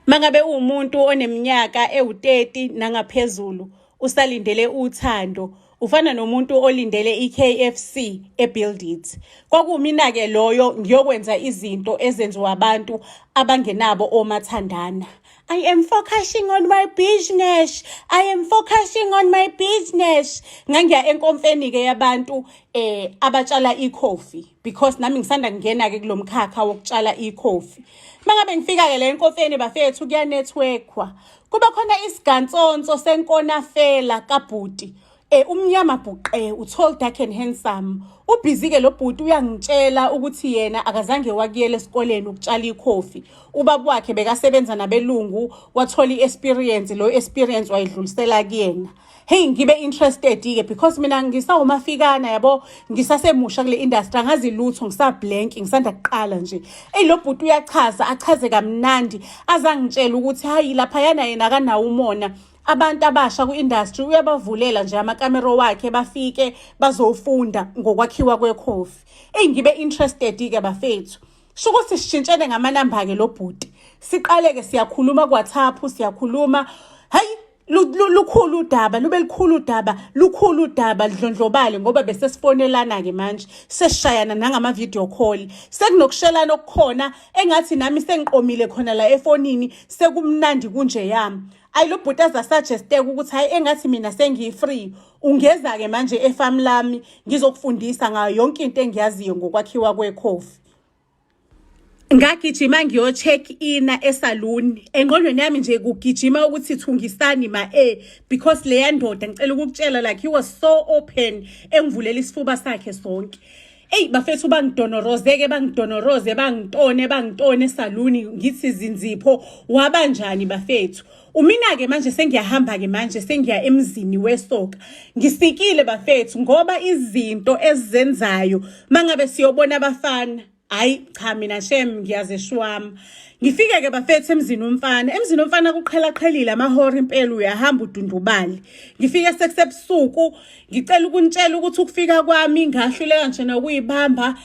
Mangabe uwumuntu oneminyaka ewu-30 nangaphezulu usalindele uthando, ufana nomuntu olindele i-KFC e-Build It. Kwakuwumina-ke loyo ngiyokwenza izinto ezenziwa abantu abangenabo omathandana. I am focusing on my business. I am focusing on my business. Ngangiya enkomfeni-ke yabantu abatshala ikhofi because nami ngisanda kungena-ke kulo mkhakha wokutshala ikhofi. Mangabe ngifika-ke le enkomfeni bafethu kuya-networkwa. Kuba khona isigansonso senkonafela kabhuti. Umnyama bhuqe, u-tall, dark and handsome. Ubhizi-ke lo bhuti uyangitshela ukuthi yena akazange wakuyela esikoleni ukutshala ikhofi. Ubaba wakhe bekasebenza nabelungu, wathola i-experience, lo experience wayidlulisela kuyena. Hey, ngibe interested-ke because mina ngisawumafikana yabo, ngisasemusha kule industry, angazi lutho, ngisa-blank, ngisanda kuqala nje. Eyi, lo bhuti uyachaza, achaze kamnandi, azangitshela ukuthi hayi laphayana yena akanawo umona. Abantu abasha ku-industry uyabavulela nje amakamero wakhe bafike bazofunda ngokwakhiwa kwekhofi. Eyi, ngibe interested-ke bafethu. Sho ukuthi sishintshene ngamanamba-ke lo bhuti. Siqale-ke siyakhuluma ku-WhatsApp, siyakhuluma. Hayi, lukhulu udaba, lube lukhulu udaba, lukhulu udaba lidlondlobale ngoba bese sifonelana-ke manje, sesishayana nangama-video call. Sekunokushelana okukhona engathi nami sengiqomile khona la efonini, sekumnandi kunje yami. Ayi, lo bhuti aza-suggest-eke ukuthi hayi, engathi mina sengiyi-free, ungeza-ke manje efamu lami ngizokufundisa ngayo yonke into engiyaziyo ngokwakhiwa kwekhofi. Ngagijima ngiyo-check in esaluni. Engqondweni yami nje kugijima ukuthi thungisani ma because leya ndoda, ngicela ukukutshela, like he was so open, engivulela isifuba sakhe sonke. Eyi bafethu, bangidonorozeke, bangidonoroze, bangitone, bangitone esaluni, ngithi zinzipho wabanjani bafethu. Umina-ke manje sengiyahamba-ke manje sengiya emzini wesoka. Ngisikile bafethu ngoba izinto ezizenzayo mangabe siyobona abafana, hayi cha, mina shem ngiyazeshwama. Ngifike-ke bafethu emzini womfana. Emzini womfana kuqhelaqhelile amahora impela, uyahamba udundubale. Ngifike sekusebusuku, ngicela ukunitshela ukuthi ukufika kwami ngahluleka nje nokuyibamba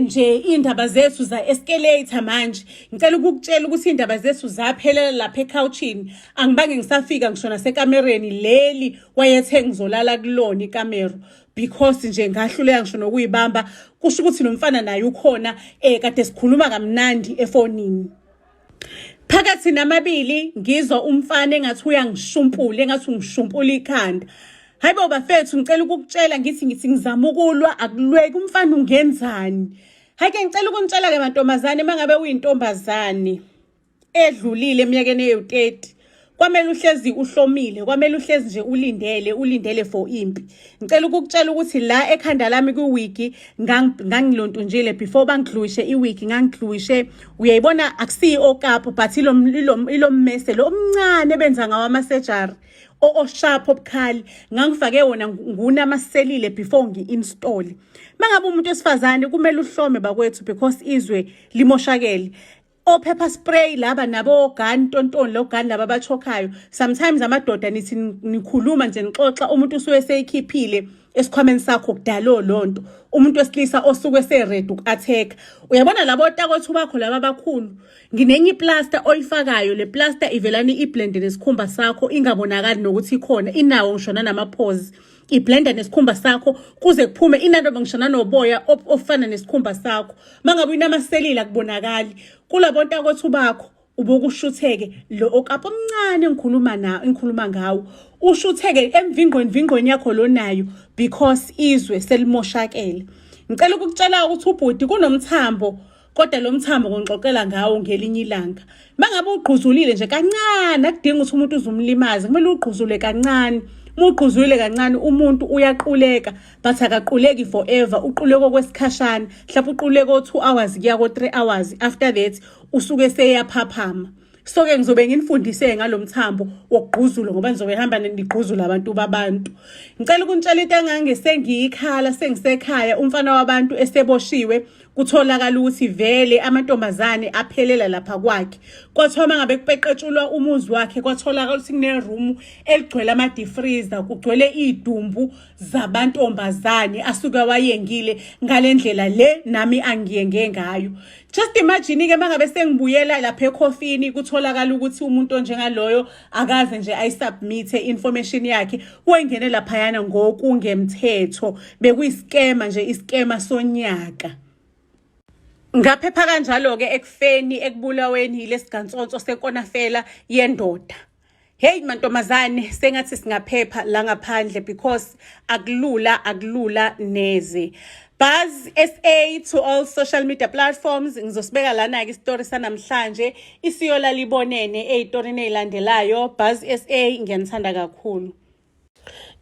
nje indaba zethu za escalate manje. Ngicela ukukutshela ukuthi indaba zethu zaphelela lapha ekhawuchini. Angibange ngisafika ngisho nasekamereni leli wayethe ngizolala kulona ikamero because nje ngahluleka ngisho nokuyibamba. Kusho ukuthi nomfana naye ukhona kade sikhuluma kamnandi efonini. Phakathi namabili ngizwa umfana engathi uyangishumpula, engathi ungishumpula ikhanda. Hayibo bafethu, ngicela ukukutshela, ngithi ngizama ukulwa, akulweki umfana, ungenzani? Hayi ke, ngicela ukunitshela ke mantombazane, mangabe uyintombazane edlulile eminyakeni ewu-30, kwamele uhlezi uhlomile, kwamele uhlezi nje ulindele, ulindele for impi. Ngicela ukukutshela ukuthi la ekhanda lami kwiwigi ngangilontunjile before bangigluishe iwigi, ngangigluishe, uyayibona, akusiyo okapu but ilo mmese lo omncane benza ngawo ama-surgery o-sharp obukhali, ngangifake wona ngunamaselile before ngi-install. Mangabe umuntu wesifazane kumele uhlome bakwethu because izwe limoshakele. O-pepper spray laba nabo gun tontoni lo gun laba abachokhayo, sometimes amadoda nithi nikhuluma nje nixoxa, umuntu usuke eseyikhiphile esikhwameni sakho kudalo lonto. Umuntu wesilisa osuke ese-ready uku-attack, uyabona labo takwethu bakho laba abakhulu. Nginenye iplaster oyifakayo, le plaster ivelani iblende nesikhumba sakho, ingabonakali nokuthi ikhona, inawo ngisho nanama-pores, iblenda nesikhumba sakho kuze kuphume inandoba ngisho nanoboya ofana nesikhumba sakho. Mangabe unamaselile akubonakali kulabo ntakwethu bakho. Ubokushutheke lo okapo omncane engikhuluma na engikhuluma ngawo, ushutheke emvingqweni vingqweni yakho lonayo because izwe selimoshakele. Ngicela ukukutshela ukuthi ubhuti kunomthambo, kodwa lo mthambo ngongixoxela ngawo ngelinye ilanga. Mangabe ugquzulile nje kancane, akudingi ukuthi umuntu uzumlimaze, kumele ugquzule kancane. Uma ugquzulile kancane umuntu uyaquleka, but akaquleki forever, uquleka okwesikhashana, mhlawumbe uquleka o-2 hours kuya ko-3 hours, after that usuke seyaphaphama. So-ke ngizobe nginifundise ngalo mthambo wokugquzula ngoba nizobe hamba nigquzula abantu babantu. Ngicela ukunitshela into engange sengiyikhala sengisekhaya, umfana wabantu eseboshiwe. Kutholakala ukuthi vele amantombazane aphelela lapha kwakhe. Kwathiwa uma ngabe kupeqetshulwa umuzi wakhe kwatholakala ukuthi kunerumu eligcwele ama-defreezer, kugcwele iy'dumbu zabantombazane asuke wayengile ngale ndlela le nami angiyenge ngayo. Just imagine-ke uma ngabe sengibuyela lapha ekhofini kutholakala ukuthi umuntu onjengaloyo akaze nje ayisubmithe information yakhe, wengene laphayana ngokungemthetho. Bekuyiskema nje, iskema sonyaka. Ngaphepha kanjalo-ke ekufeni, ekubulaweni yilesigansonso senkonafela yendoda. Hey mantombazane, sengathi singaphepha la ngaphandle because akulula, akulula neze. Buzz SA to all social media platforms. Ngizosibeka lana-ke isitori sanamhlanje, isiyola libonene ey'torini ey'landelayo. Buzz SA, ngiyanithanda kakhulu.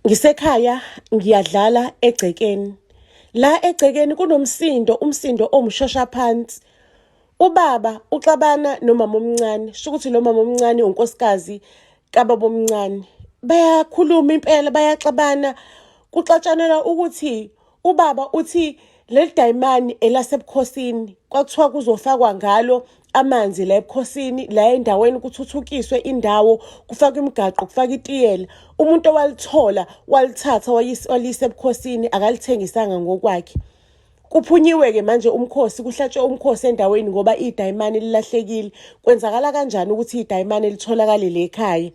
Ngisekhaya ngiyadlala egcekeni. La egcekeni kunomsindo, umsindo owumshosha phansi. Ubaba uxabana nomama omncane, sho ukuthi lo mama omncane unkosikazi kababa omncane. Bayakhuluma impela, bayaxabana. Kuxatshanelwa ukuthi ubaba uthi leli dayimani elasebukhosini, kwathiwa kuzofakwa ngalo amanzi la ebukhosini, la endaweni kuthuthukiswe indawo, kufakwe imigaqo, kufakwe itiyela. Umuntu owalithola walithatha waliyisa ebukhosini, akalithengisanga ngokwakhe. Kuphunyiwe-ke manje umkhosi, kuhlatshwe umkhosi endaweni ngoba idayimani lilahlekile. Kwenzakala kanjani ukuthi idayimani litholakale le ekhaya?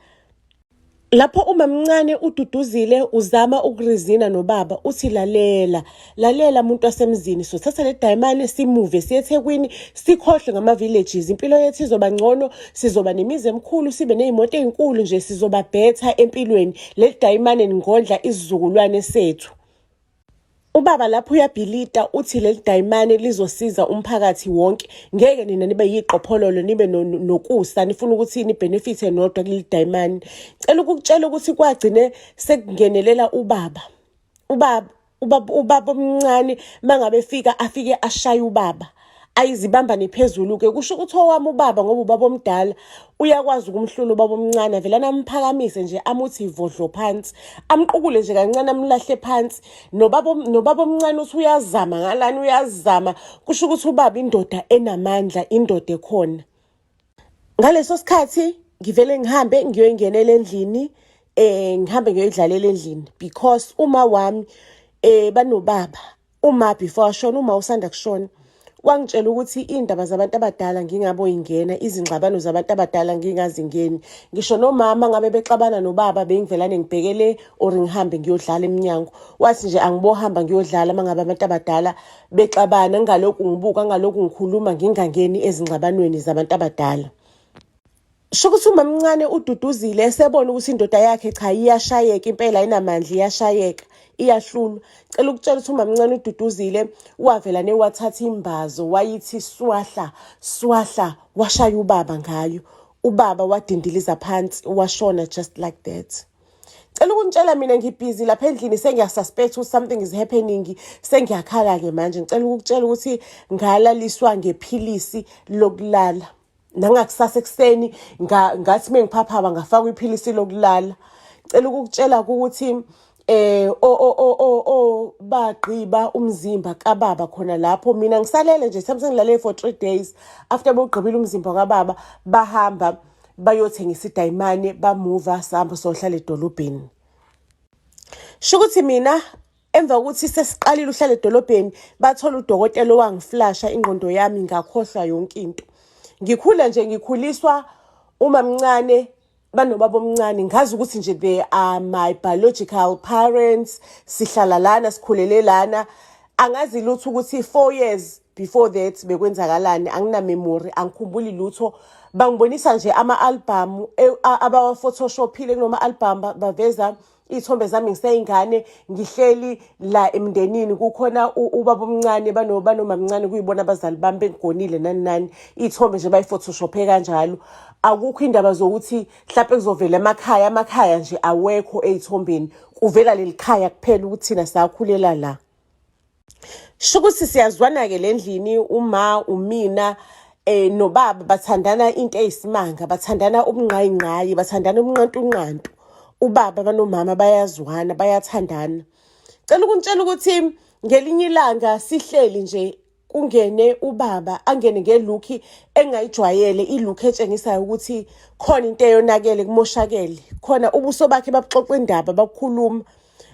Lapho umamncane uDuduzile uzama ukurizina nobaba, uthi lalela, lalela muntu wasemzini, sothatha le dayimane simuve siye eThekwini, sikhohlwe ngama-villages, impilo yethu izoba ngcono, sizoba nemizi emikhulu, sibe ney'moto ey'nkulu nje, sizoba better empilweni. Leli dayimane lingondla isizukulwane sethu. Ubaba lapho uyabhilita uthi leli dayimane lizosiza umphakathi wonke, ngeke nina nibe yiqophololo, nibe nokusa nifuna ukuthi nibhenefithe nodwa kuleli dayimane. Cela ukukutshela ukuthi kwagcine sekungenelela ubaba, ubaba ubaba ubaba omncane mangabe efika afike ashaye ubaba, ayizibambane phezulu-ke. Kusho ukuthi owami ubaba, ngoba ubaba omdala uyakwazi ukumhlula ubaba omncane, avelane amphakamise nje amuthi vodlo phansi, amqukule nje kancane amlahle phansi. Nobaba omncane uthi uyazama ngalana, uyazama. Kusho ukuthi ubaba indoda enamandla, indoda ekhona. Ngaleso sikhathi ngivele ngihambe ngiyoyingenela endlini, ngihambe ngiyoyidlalela endlini because uma wami banobaba, uma before ashona, uma usanda kushona, wangitshela ukuthi iy'ndaba zabantu abadala ngingaboyingena, izingxabano zabantu abadala ngingazingeni. Ngisho nomama ngabe bexabana nobaba, bengivelane ngibhekele or ngihambe ngiyodlala emnyango. Wathi nje angibohamba ngiyodlala uma ngabe abantu abadala bexabana, ngingalokhu ngibuka, ngingalokhu ngikhuluma, ngingangeni ezingxabanweni zabantu abadala. Sho ukuthi umamncane uDuduzile esebona ukuthi indoda yakhe cha iyashayeka impela, ayinamandla, iyashayeka, iyahlulwa. Cela ukutshela ukuthi umamncane uDuduzile wavela newathatha imbazo, wayithi swahla swahla, washaya ubaba ngayo. Ubaba wadindiliza phansi, washona just like that. Cela ukunitshela, mina ngibhizi lapha endlini, sengiyasuspect ukuthi something is happening, sengiyakhala-ke manje. Ngicela ukukutshela ukuthi ngalaliswa ngephilisi lokulala. Nangakusasa ekuseni ngathi mengiphaphama ngafakwa iphilisi lokulala. Cela ukukutshela ukuthi o o o o o bagqiba umzimba kababa khona lapho, mina ngisalele nje, sengilale for 3 days. After bogqibile umzimba kababa, bahamba bayothengisa idayimane, bamuva sahamba sohlala edolobheni. Sho ukuthi mina emva kokuthi sesiqalile uhlala edolobheni, bathola udokotela owangiflasha ingqondo yami, ngakhohlwa yonke into. Ngikhula nje ngikhuliswa umamncane banobaba omncane, ngazi ukuthi nje they are my biological parents, sihlala lana, sikhulele lana. Angazi lutho ukuthi 4 years before that bekwenzakalani, angina memory, angikhumbuli lutho. Bangibonisa nje ama-album abawaphotoshopile, kuloma-album baveza iy'thombe zami ngiseyingane, ngihleli la emndenini, kukhona ubaba omncane banomamncane, kuyibona abazali bami, bengigonile nani nani. Iy'thombe nje bayifotoshophe kanjalo. Akukho indaba zokuthi mhlawumpe kuzovela amakhaya, amakhaya nje awekho ey'thombeni, kuvela leli khaya kuphela ukuthi thina sakhulela la. Sho ukuthi siyazwana-ke le ndlini, uma umina nobaba bathandana into eyisimanga, bathandana ubungqayingqayi, bathandana ubunqantunqantu. Ubaba banomama bayazwana, bayathandana. Cela ukunitshela ukuthi ngelinye ilanga sihleli nje Kungene ubaba, angene nge-look engayijwayele, i-look etshengisayo ukuthi khona into eyonakele, kumoshakele khona. Ubuso bakhe babuxoxa indaba, babukhuluma.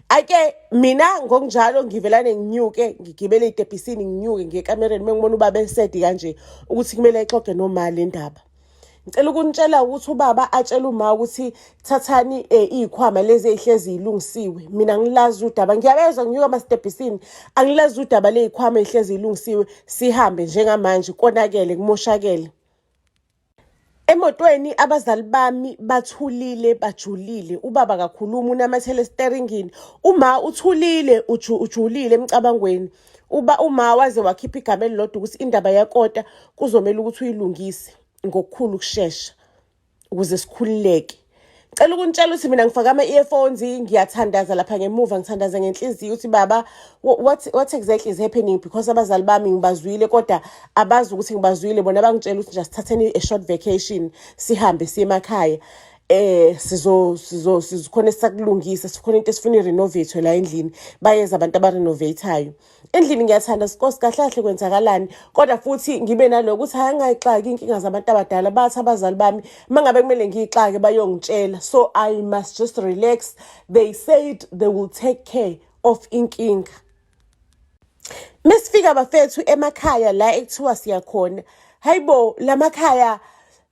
Ake mina ngokunjalo ngivelane nginyuke, ngigibele ey'tebhisini, nginyuke ngiye ekamereni. Uma ngibona ubaba esedi kanje, ukuthi kumele ayixoxe noma le ndaba. Ngicela ukunitshela ukuthi ubaba atshele uma ukuthi thathani iy'khwama lezi ey'hlezi y'lungisiwe. Mina ngilazi udaba, ngiyabezwa nginyuka amasitebhisini, angilazi udaba ley'khwama ey'hlezi y'lungisiwe. Sihambe njengamanje, konakele, kumoshakele. Emotweni abazali bami bathulile, bajulile. Ubaba kakhuluma, unamathele esiteringini. Uma uthulile, ujulile emcabangweni. Uba uma waze wakhipha igama elilodwa ukuthi indaba yakota kuzomela ukuthi uyilungise ngokukhulu ukushesha ukuze sikhululeke. Cela ukunitshela ukuthi mina ngifake ama-earphones, ngiyathandaza lapha ngemuva, ngithandaza ngenhliziyo ukuthi, "Baba, what exactly is happening?" Because abazali bami ngibazwile, kodwa abazi ukuthi ngibazwile. Bona bangitshela ukuthi nje asithatheni a short vacation, sihambe siye emakhaya, sizo sizokhona esisakulungisa, sikhona into esifuna i-renovate la endlini. Bayeza abantu aba-renovate-ayo endlini. Ngiyathanda sikosi, kahle kahle kwenzakalani? Kodwa futhi ngibe naloko ukuthi hayi, angayixaki inkinga zabantu abadala. Bathi abazali bami uma ngabe kumele ngiyixake, bayongitshela, so I must just relax. They said they will take care of inkinga. Mesifika, bafethu, emakhaya la ekuthiwa siyakhona, hayibo, lamakhaya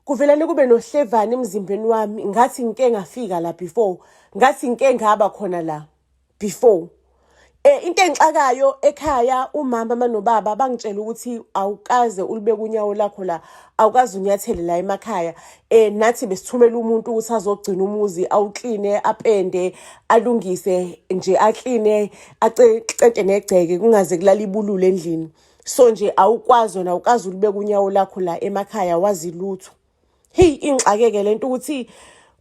kuvelane kube nohlevane emzimbeni wami, ngathi ngike ngafika la before, ngathi ngike ngaba khona la before. Into engixakayo ekhaya, umama manobaba bangitshela ukuthi awukaze ulibeke unyawo lakho la, awukaze unyathele la emakhaya. Nathi besithumela umuntu ukuthi azogcina umuzi, awukline, apende, alungise nje, akline, acente negceke, kungaze kulala ibululu endlini. So nje awukwazi wena, awukaze ulibeke unyawo lakho la emakhaya, wazi lutho. Hey, ingixakeke lento ukuthi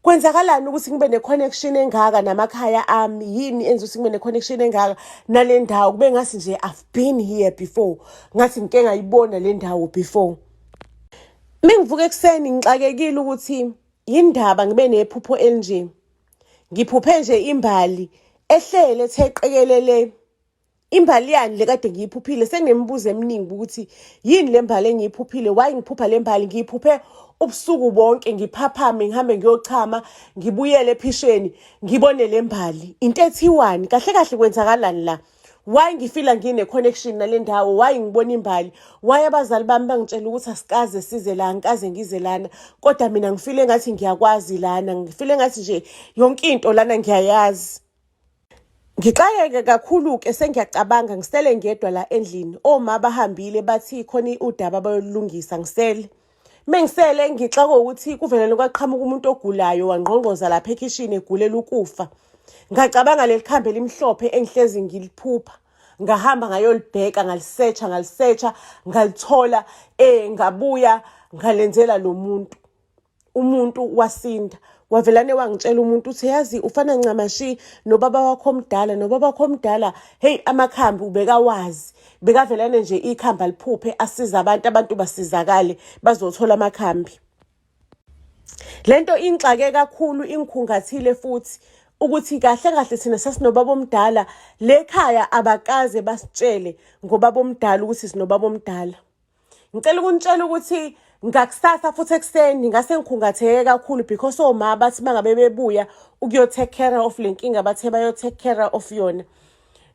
kwenzakalani ukuthi ngibe ne-connection engaka namakhaya ami. Yini enza ukuthi ngibe ne-connection engaka nale ndawo, kube ngathi nje I've been here before, ngathi ngike ngayibona le ndawo before? Mengivuka ekuseni ngixakekile ukuthi yindaba ngibe nephupho elinje. Ngiphuphe nje imbali ehlele ethe qekelele. Imbali yani le kade ngiyiphuphile? Senginemibuzo eminingi ukuthi yini le mbali engiyiphuphile, why ngiphupha le mbali? Ngiyiphuphe ubusuku bonke, ngiphaphame, ngihambe ngiyochama, ngibuyele ephisheni, ngibone le mbali. Into ethiwani kahle kahle? Kwenzakalani la? Why ngifila ngine-connection nale ndawo? Why ngibona imbali? Why abazali bami bangitshela ukuthi asikaze size la, ngikaze ngize lana, kodwa mina ngifile ngathi ngiyakwazi lana, ngifile ngathi nje yonke into lana ngiyayazi? Ngixakeke kakhulu-ke, sengiyacabanga, ngisele ngedwa la endlini. Oma bahambile, bathi khona udaba bayolungisa, ngisele. Mengisele ngixakwe ukuthi kuvelele kwaqhamuka umuntu ogulayo, wangqongqoza lapha ekhishini egulela ukufa. Ngacabanga leli khambi elimhlophe engihlezi ngiliphupha. Ngahamba ngayolibheka, ngalisetsha, ngalisetsha, ngalithola, ngabuya ngalenzela lo muntu. Umuntu wasinda. Wavelane wangitshela umuntu uthi, "Yazi ufana ncamashi nobaba wakho omdala, nobaba wakho omdala, hey, amakhambi ubekawazi, bekavelane nje ikhambi aliphuphe, asiza abantu, abantu basizakale, bazothola amakhambi." Lento ingixake kakhulu, ingikhungathile futhi ukuthi kahle kahle thina sasinobaba omdala le khaya, abakaze basitshele ngobaba omdala ukuthi sinobaba omdala. Ngicela ukunitshela ukuthi ngakusasa futhi ekuseni ngase ngikhungatheke kakhulu because oma bathi bangabe bebuya ukuyo-take care of le nkinga, bathe bayo-take care of yona.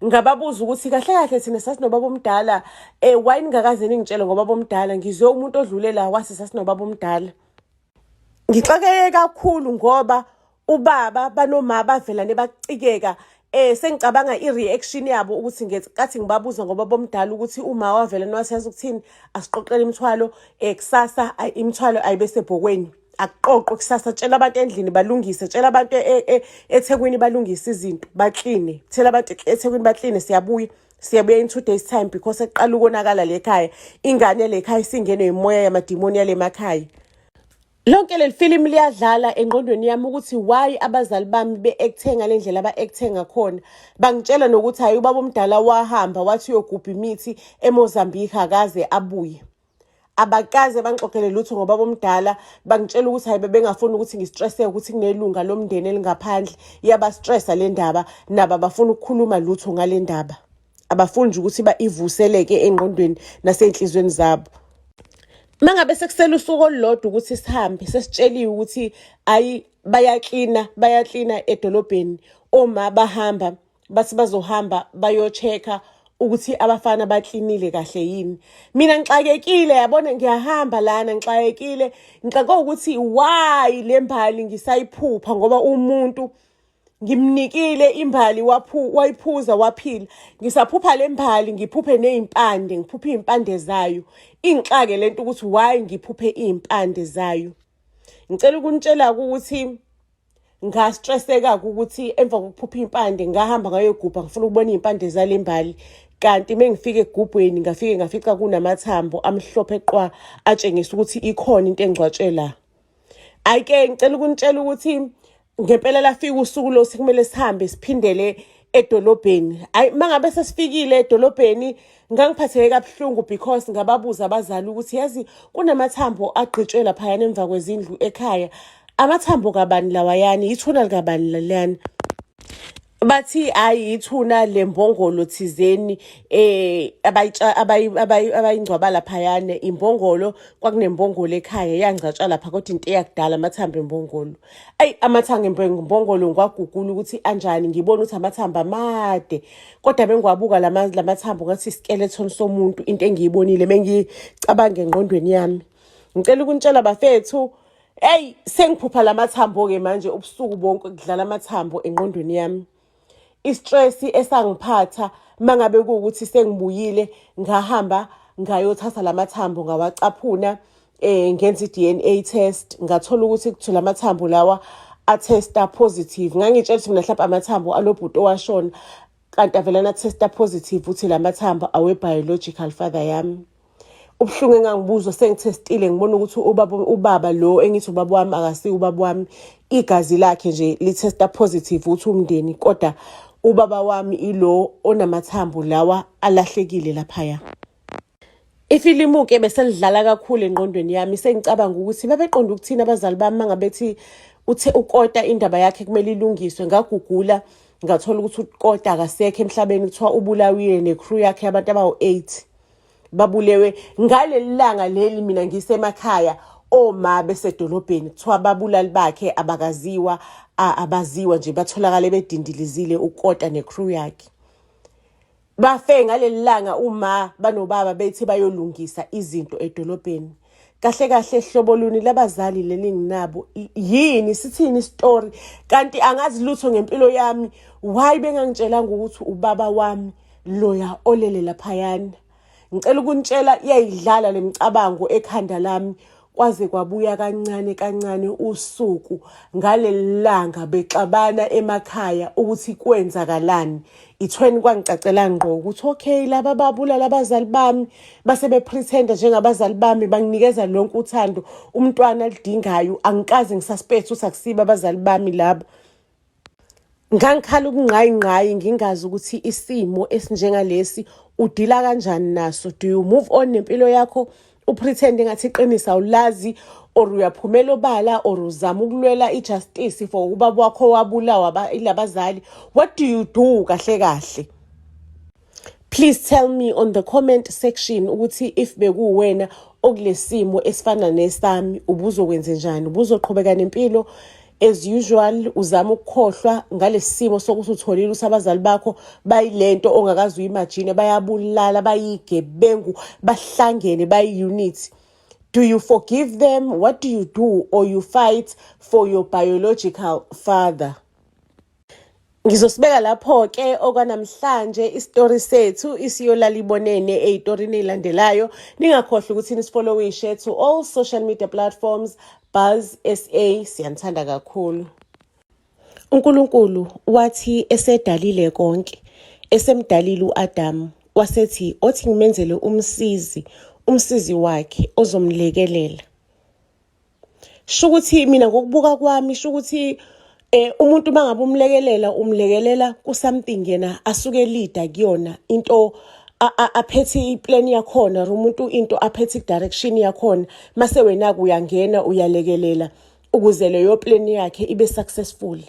Ngababuza ukuthi kahle kahle thina sasinobaba omdala, why ningakaze ningitshele ngobaba omdala? Ngizwe umuntu odlule la wathi sasinobaba omdala. Ngixakeke kakhulu ngoba ubaba banoma bavelane bacikeka. Sengicabanga i-reaction yabo ukuthi ngenkathi ngibabuza ngoba bomdala ukuthi uma wavela wathi, "Yazi ukuthini, asiqoqele imithwalo kusasa, imithwalo ayibe sebhokweni, akuqoqwe kusasa, tshela abantu endlini balungise, tshela abantu eThekwini balungise izinto, bakline, tshela abantu eThekwini bakline, siyabuya, siyabuya in 2 days time," because ekuqala ukonakala le khaya, ingane le khaya isingenwe imoya yamadimoni yale makhaya. Lonke leli filimu liyadlala engqondweni yami ukuthi why abazali bami be-acte ngale ndlela aba-acte ngakhona. Bangitshela nokuthi hayi, ubaba omdala wahamba wathi uyogubha imithi eMozambique, akaze abuye. Abakaze bangixoxele lutho ngobaba omdala. Bangitshela ukuthi hayi, bebengafuni ukuthi ngi-stresse ukuthi kunelunga lomndeni elingaphandle, iyaba-stressa le ndaba, nabo abafuna ukukhuluma lutho ngale ndaba. Abafuni nje ukuthi ivuseleke engqondweni nasey'nhliziyweni zabo. Uma ngabe sekusele usuku olulodwa ukuthi sihambe, sesitsheliwe ukuthi ayi bayaklina, bayaklina edolobheni. Oma bahamba bathi bazohamba bayo-check-a ukuthi abafana baklinile kahle yini. Mina ngixakekile, yabona, ngiyahamba lana ngixakekile, ngixakwe ukuthi why le mbali ngisayiphupha, ngoba umuntu ngimnikile imbali wayiphuza waphila. Ngisaphupha le mbali, ngiphuphe ney'mpande, ngiphuphe iy'mpande zayo. Ingixake lento ukuthi why ngiphuphe iy'mpande zayo. Ngicela ukunitshela-ke ukuthi ngastresseka-ke ukuthi emva kokuphupha iy'mpande ngahamba ngayogubha, ngifuna ukubona iy'mpande zale mbali. Kanti uma ngifika egubhweni ngafike ngafica kunamathambo amhlophe qwa, atshengisa ukuthi ikhona into engcwatshwe la. Ayike, ngicela ukunitshela ukuthi ngempela lafika usuku lo sekumele sihambe siphindele edolobheni. Ayi, uma ngabe sesifikile edolobheni ngangiphatheke kabuhlungu because ngababuza abazali ukuthi yazi kunamathambo agqitshwe laphayana emva kwezindlu ekhaya, amathambo kabani lawayani, ithuna likabani laliyana? Bathi ayi, ithuna lembongolo thizeni abayingcwaba laphayana, imbongolo, kwakunembongolo ekhaya yangcatshwa lapha, kodwa into eyakudala, amathambo embongolo. Ayi, amathambo embongolo ngiwagugula ukuthi anjani, ngibona ukuthi amathambo amade, kodwa bengiwabuka lamathambo ngathi iskeleton somuntu, into engiyibonile bengiyicabanga engqondweni yami. Ngicela ukunitshela bafethu, hey, sengiphupha lamathambo-ke manje ubusuku bonke, kudlala amathambo engqondweni yami. I-stress esangiphatha mangabe kuwukuthi sengibuyile ngahamba ngayothatha lamathambo ngawacaphuna, ngenza i-DNA test, ngathola ukuthi kuthiwa lamathambo lawa atesta positive. Ngangitshela ukuthi mina mhlawumbe amathambo alobhuti owashona, kanti avelana athesta positive ukuthi lamathambo awe-biological father yami. Ubuhlungu engangibuzwa sengithestile, ngibona ukuthi ubaba lo engithi ubaba wami akasiwo ubaba wami, igazi lakhe nje lithesta positive ukuthi umndeni, kodwa ubaba wami ilo onamathambo lawa alahlekile laphaya. Ifilimu-ke beselidlala kakhulu engqondweni yami, sengicabanga ukuthi babeqonda ukuthini abazali bami mangabethi uthe ukota indaba yakhe kumele ilungiswe. Ngagugula ngathola ukuthi ukota akasekho emhlabeni, kuthiwa ubulawile ne-crew yakhe, abantu abawu-8 babulewe ngaleli langa leli mina ngisemakhaya, oma besedolobheni. Kuthiwa ababulali bakhe abakaziwa, abaziwa nje, batholakale bedindilizile ukota ne-crew yakhe, bafe ngaleli langa uma banobaba bethi bayolungisa izinto edolobheni. Kahle kahle, hlobo luni labazali leli nginabo? Yini, sithini isitori? Kanti angazi lutho ngempilo yami. Why bengangitshelanga ukuthi ubaba wami loya olele laphayana? Ngicela ukunitshela, iyayidlala lemicabango ekhanda lami kwaze kwabuya kancane kancane usuku ngaleli langa bexabana emakhaya ukuthi kwenzakalani. Ithweni kwangicacela ngqo ukuthi okay, laba babulala abazali bami, base bepretenda njengabazali bami, banginikeza lonke uthando umntwana alidingayo. Angikaze ngisuspect ukuthi akusibo abazali bami laba. Ngangikhala ukungqayingqayi, ngingazi ukuthi isimo esinjengalesi udila kanjani naso. Do you move on nempilo yakho, upretend engathi iqiniso awulazi, or uyaphumela obala, or uzama ukulwela i-justice for ubaba wakho wabulawa ilabazali? What do you do kahle kahle? Please tell me on the comment section ukuthi if bekuwena okulesimo esifana nesami, ubuzokwenze njani? Ubuzoqhubeka nempilo as usual, uzama ukukhohlwa ngalesi simo sokuthi utholile ukuthi abazali bakho bayilento ongakaze uyimagine, bayabulala, bayigebengu, bahlangene, bayi-unit? Do you forgive them? What do you do? Or you fight for your biological father? Ngizosibeka lapho-ke okwanamhlanje isitori sethu, isiyolala ibonene ey'torini ey'landelayo. Ningakhohlwa ukuthi nisifollowishe to all social media platforms, Buzz SA. Siyanithanda kakhulu. UNkulunkulu wathi esedalile konke, esemdalile u-Adamu, wasethi othi ngimenzele umsizi, umsizi wakhe ozomlekelela. Sho ukuthi mina ngokubuka kwami, sho ukuthi umuntu mangabe umlekelela, umlekelela ku something yena asuke leader kuyona into, aphethe iplan yakhona, or umuntu into aphethe i-direction yakhona, mase wena uyangena uyalekelela ukuze leyo plan yakhe ibe successful.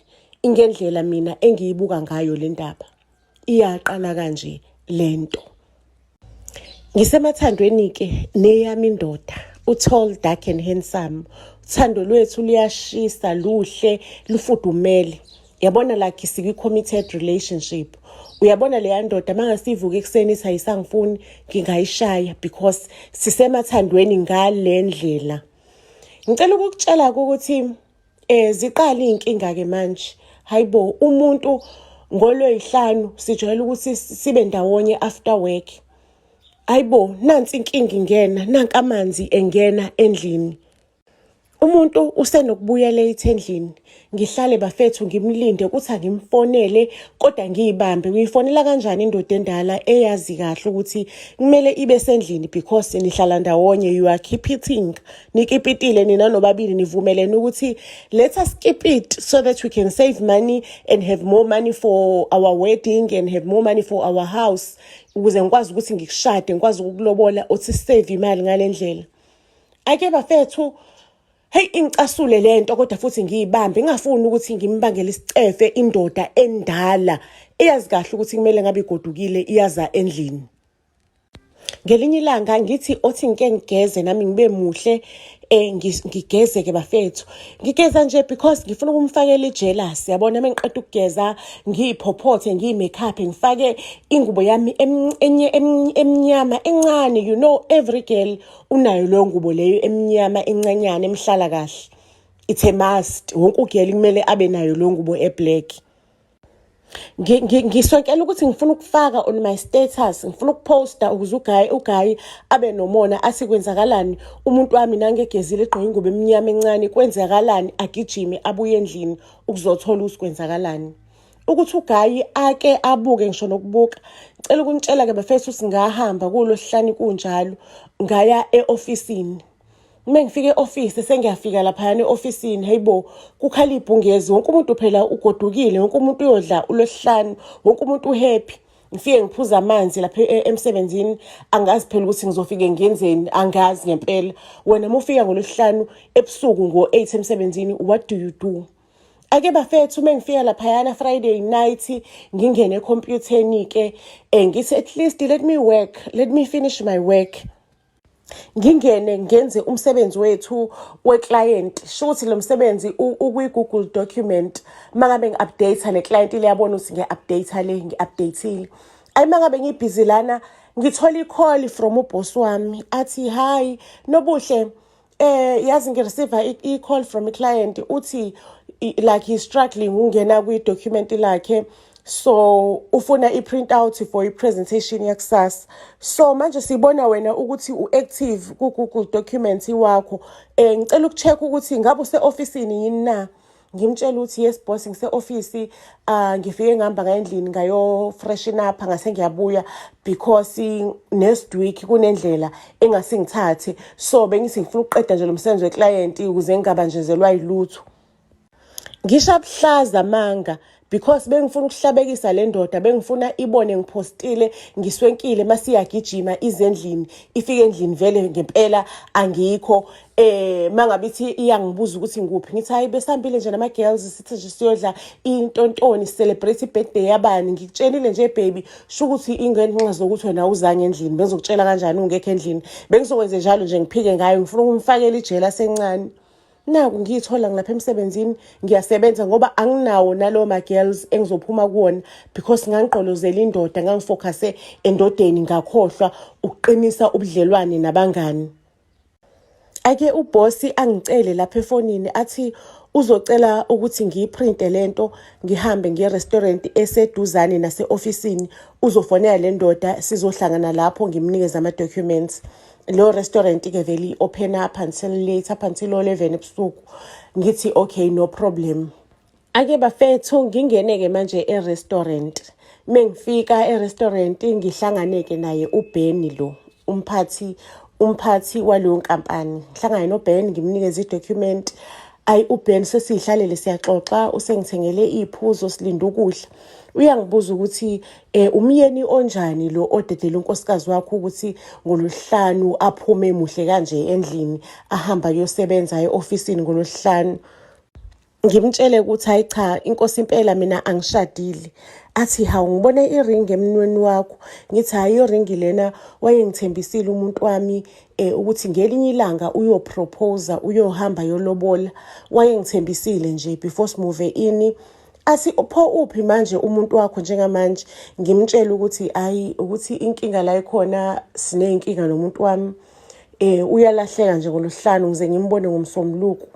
Ingendlela mina engiyibuka ngayo le ndaba, iyaqala kanje. lento. Ngisemathandweni-ke neyami indoda, u-tall, dark and handsome. Uthando lwethu luyashisa, luhle, lufudumele. Yabona like sikwi-committed relationship. Uyabona leya ndoda mangasivuka ekuseni ithi ayisangifuni, ngingayishaya because sisemathandweni ngale ndlela. Ngicela ukukutshela ukuthi ziqala iy'nkinga ke manje. Hayibo, umuntu ngolwey'hlanu sijwayele ukuthi sibe ndawonye after work. Hayibo, nansi inkinga ingena, nanka amanzi engena endlini. Umuntu usenokubuya late endlini. Ngihlale bafethu ngimlinde ukuthi angimfonele kodwa ngiyibambe. Uyifonela kanjani indoda endala eyazi kahle ukuthi kumele ibe sendlini because nihlala ndawonye, you are keeping. Nikipitile nina nobabili, nivumelene ukuthi let us keep it so that we can save money and have more money for our wedding and have more money for our house, ukuze ngikwazi ukuthi ngikushade, ngikwazi ukukulobola, uthi save imali ngale ndlela. Ake bafethu, hey, ingicasule lento kodwa futhi ngiyibambe, ngingafuni ukuthi ngimbangele isicefe indoda endala eyazi kahle ukuthi kumele ngabe igodukile, iyaza endlini. Ngelinye ilanga ngithi othi ngike ngigeze nami ngibe muhle, ngigeze ke bafethu. Ngigeza nje because ngifuna ukumfakela ijealous, yabona. Uma ngiqeda ukugeza ngiyiphophothe, ngiyi-makeup, ngifake ingubo yami enye emnyama encane. You know every girl unayo leyo ngubo leyo emnyama encanyana emhlala kahle. It's a must, wonke ugirl kumele abe nayo leyo ngubo eblack. Ngiswenkela ukuthi ngifuna ukufaka on my status, ngifuna ukuposta ukuze uguy abe nomona, athi kwenzakalani umuntu wami nangegezile egqoke ingubo emnyama encane, kwenzakalani, agijime abuye endlini ukuzothola ukuthi kwenzakalani. Ukuthi uguy ake abuke ngisho nokubuka. Ngicela ukunitshela-ke bafethu, singahamba kulosihlanu kunjalo, ngaya e-ofisini. Uma ngifika e-ofisi, sengiyafika laphayana e-ofisini, hayibo, kukhala ibhungezi, wonke umuntu phela ugodukile, wonke umuntu uyodla ulwesihlanu, wonke umuntu uhappy. Ngifike ngiphuza amanzi lapha emsebenzini, angazi phela ukuthi ngizofike ngenzeni, angazi ngempela. Wena uma ufika ngolwesihlanu ebusuku ngo-8 emsebenzini, what do you do? Ake bafethu, uma ngifika laphayana Friday night, ngingene ekhompyutheni-ke, ngithi at least let me work, let me finish my work. Ngingene ngenze umsebenzi wethu we-client, shuthi lo msebenzi ukwi-Google document. Uma ngabe ngi-update ne-client liyabona ukuthi ngiya-update le, ngi-update-ile. Ayi, uma ngabe ngibhizi lana, ngithola i-call from uboss wami, athi, "Hi Nobuhle, yazi ngireceive i-call from i-client, uthi like he's struggling ungena kwi-document lakhe, so ufuna i-print out for i-presentation yakusasa. So manje sibona wena ukuthi u-active ku-Google document wakho, ngicela ukucheck ukuthi ngabe use-ofisini yini na." Ngimtshela ukuthi, "Yes boss, ngise-ofisi. Ngifike ngihamba ngaya endlini, ngayo freshen up, ngase ngiyabuya because next week kunendlela engase ngithathe, so bengithi ngifuna ukuqeda nje lo msebenzi weclient ukuze ngingabanjezelwa yilutho." Ngisho abuhlaza amanga because bengifuna ukuhlabekisa le ndoda, bengifuna ibone ngipostile, ngiswenkile, masiyagijima izendlini, ifike endlini vele ngempela angikho. Mangabe ithi iyangibuza ukuthi ngikuphi, ngithi, "Hayi, besihambile nje nama girls, sithi nje siyodla intontoni, celebrate ibirthday yabani. Ngikutshelile nje baby, sho ukuthi ingenxa zokuthi wena uzange endlini, bengizokutshela kanjani ungekho endlini? Bengizokwenze njalo nje." Ngiphike ngayo, ngifuna ukumfakela ijela sencane. Naku ngiyithola ngilapha emsebenzini, ngiyasebenza ngoba anginawo nalowo ma-girls engizophuma kuwona because ngangigqolozela indoda, ngangifocuse endodeni, ngakhohlwa ukuqinisa ubudlelwane nabangani. Ake ubhosi angicele lapha efonini, athi uzocela ukuthi ngiyiprinte lento, ngihambe ngiye restaurant eseduzane nase-ofisini, uzofonela le ndoda, sizohlangana lapho, ngimnikeze ama-documents. Lo restaurant-ke vele i-open up until late, up until 11 ebusuku. Ngithi, "Okay, no problem." Ake bafethu, ngingene-ke manje e-restaurant. Mengifika e-restaurant, ngihlangane-ke naye uBenny lo umphathi waleyo nkampani. Ngihlangane noBen, ngimnikeze i-document. Ayi, uBen sesiyihlalele, siyaxoxa, usengithengele iy'phuzo, silinde ukudla. Uyangibuza ukuthi umyeni onjani lo odedela unkosikazi wakho ukuthi ngolwesihlanu aphume muhle kanje endlini, ahamba kuyosebenza e-ofisini ngolwesihlanu. Ngimtshele ukuthi hayi cha, inkosi impela mina angishadile. Athi hawu, ngibone iringi emnweni wakho. Ngithi hhayi, iringi lena wayengithembisile umuntu wami ukuthi ngelinye ilanga uyoproposa, uyohamba yolobola. Wayengithembisile nje before simuve ini. Athi pho uphi manje umuntu wakho njengamanje? Ngimtshele ukuthi hhayi, ukuthi inkinga la ikhona, siney'nkinga nomuntu wami. Uyalahleka nje ngolwesihlanu, ngize ngimbone ngomsombuluko.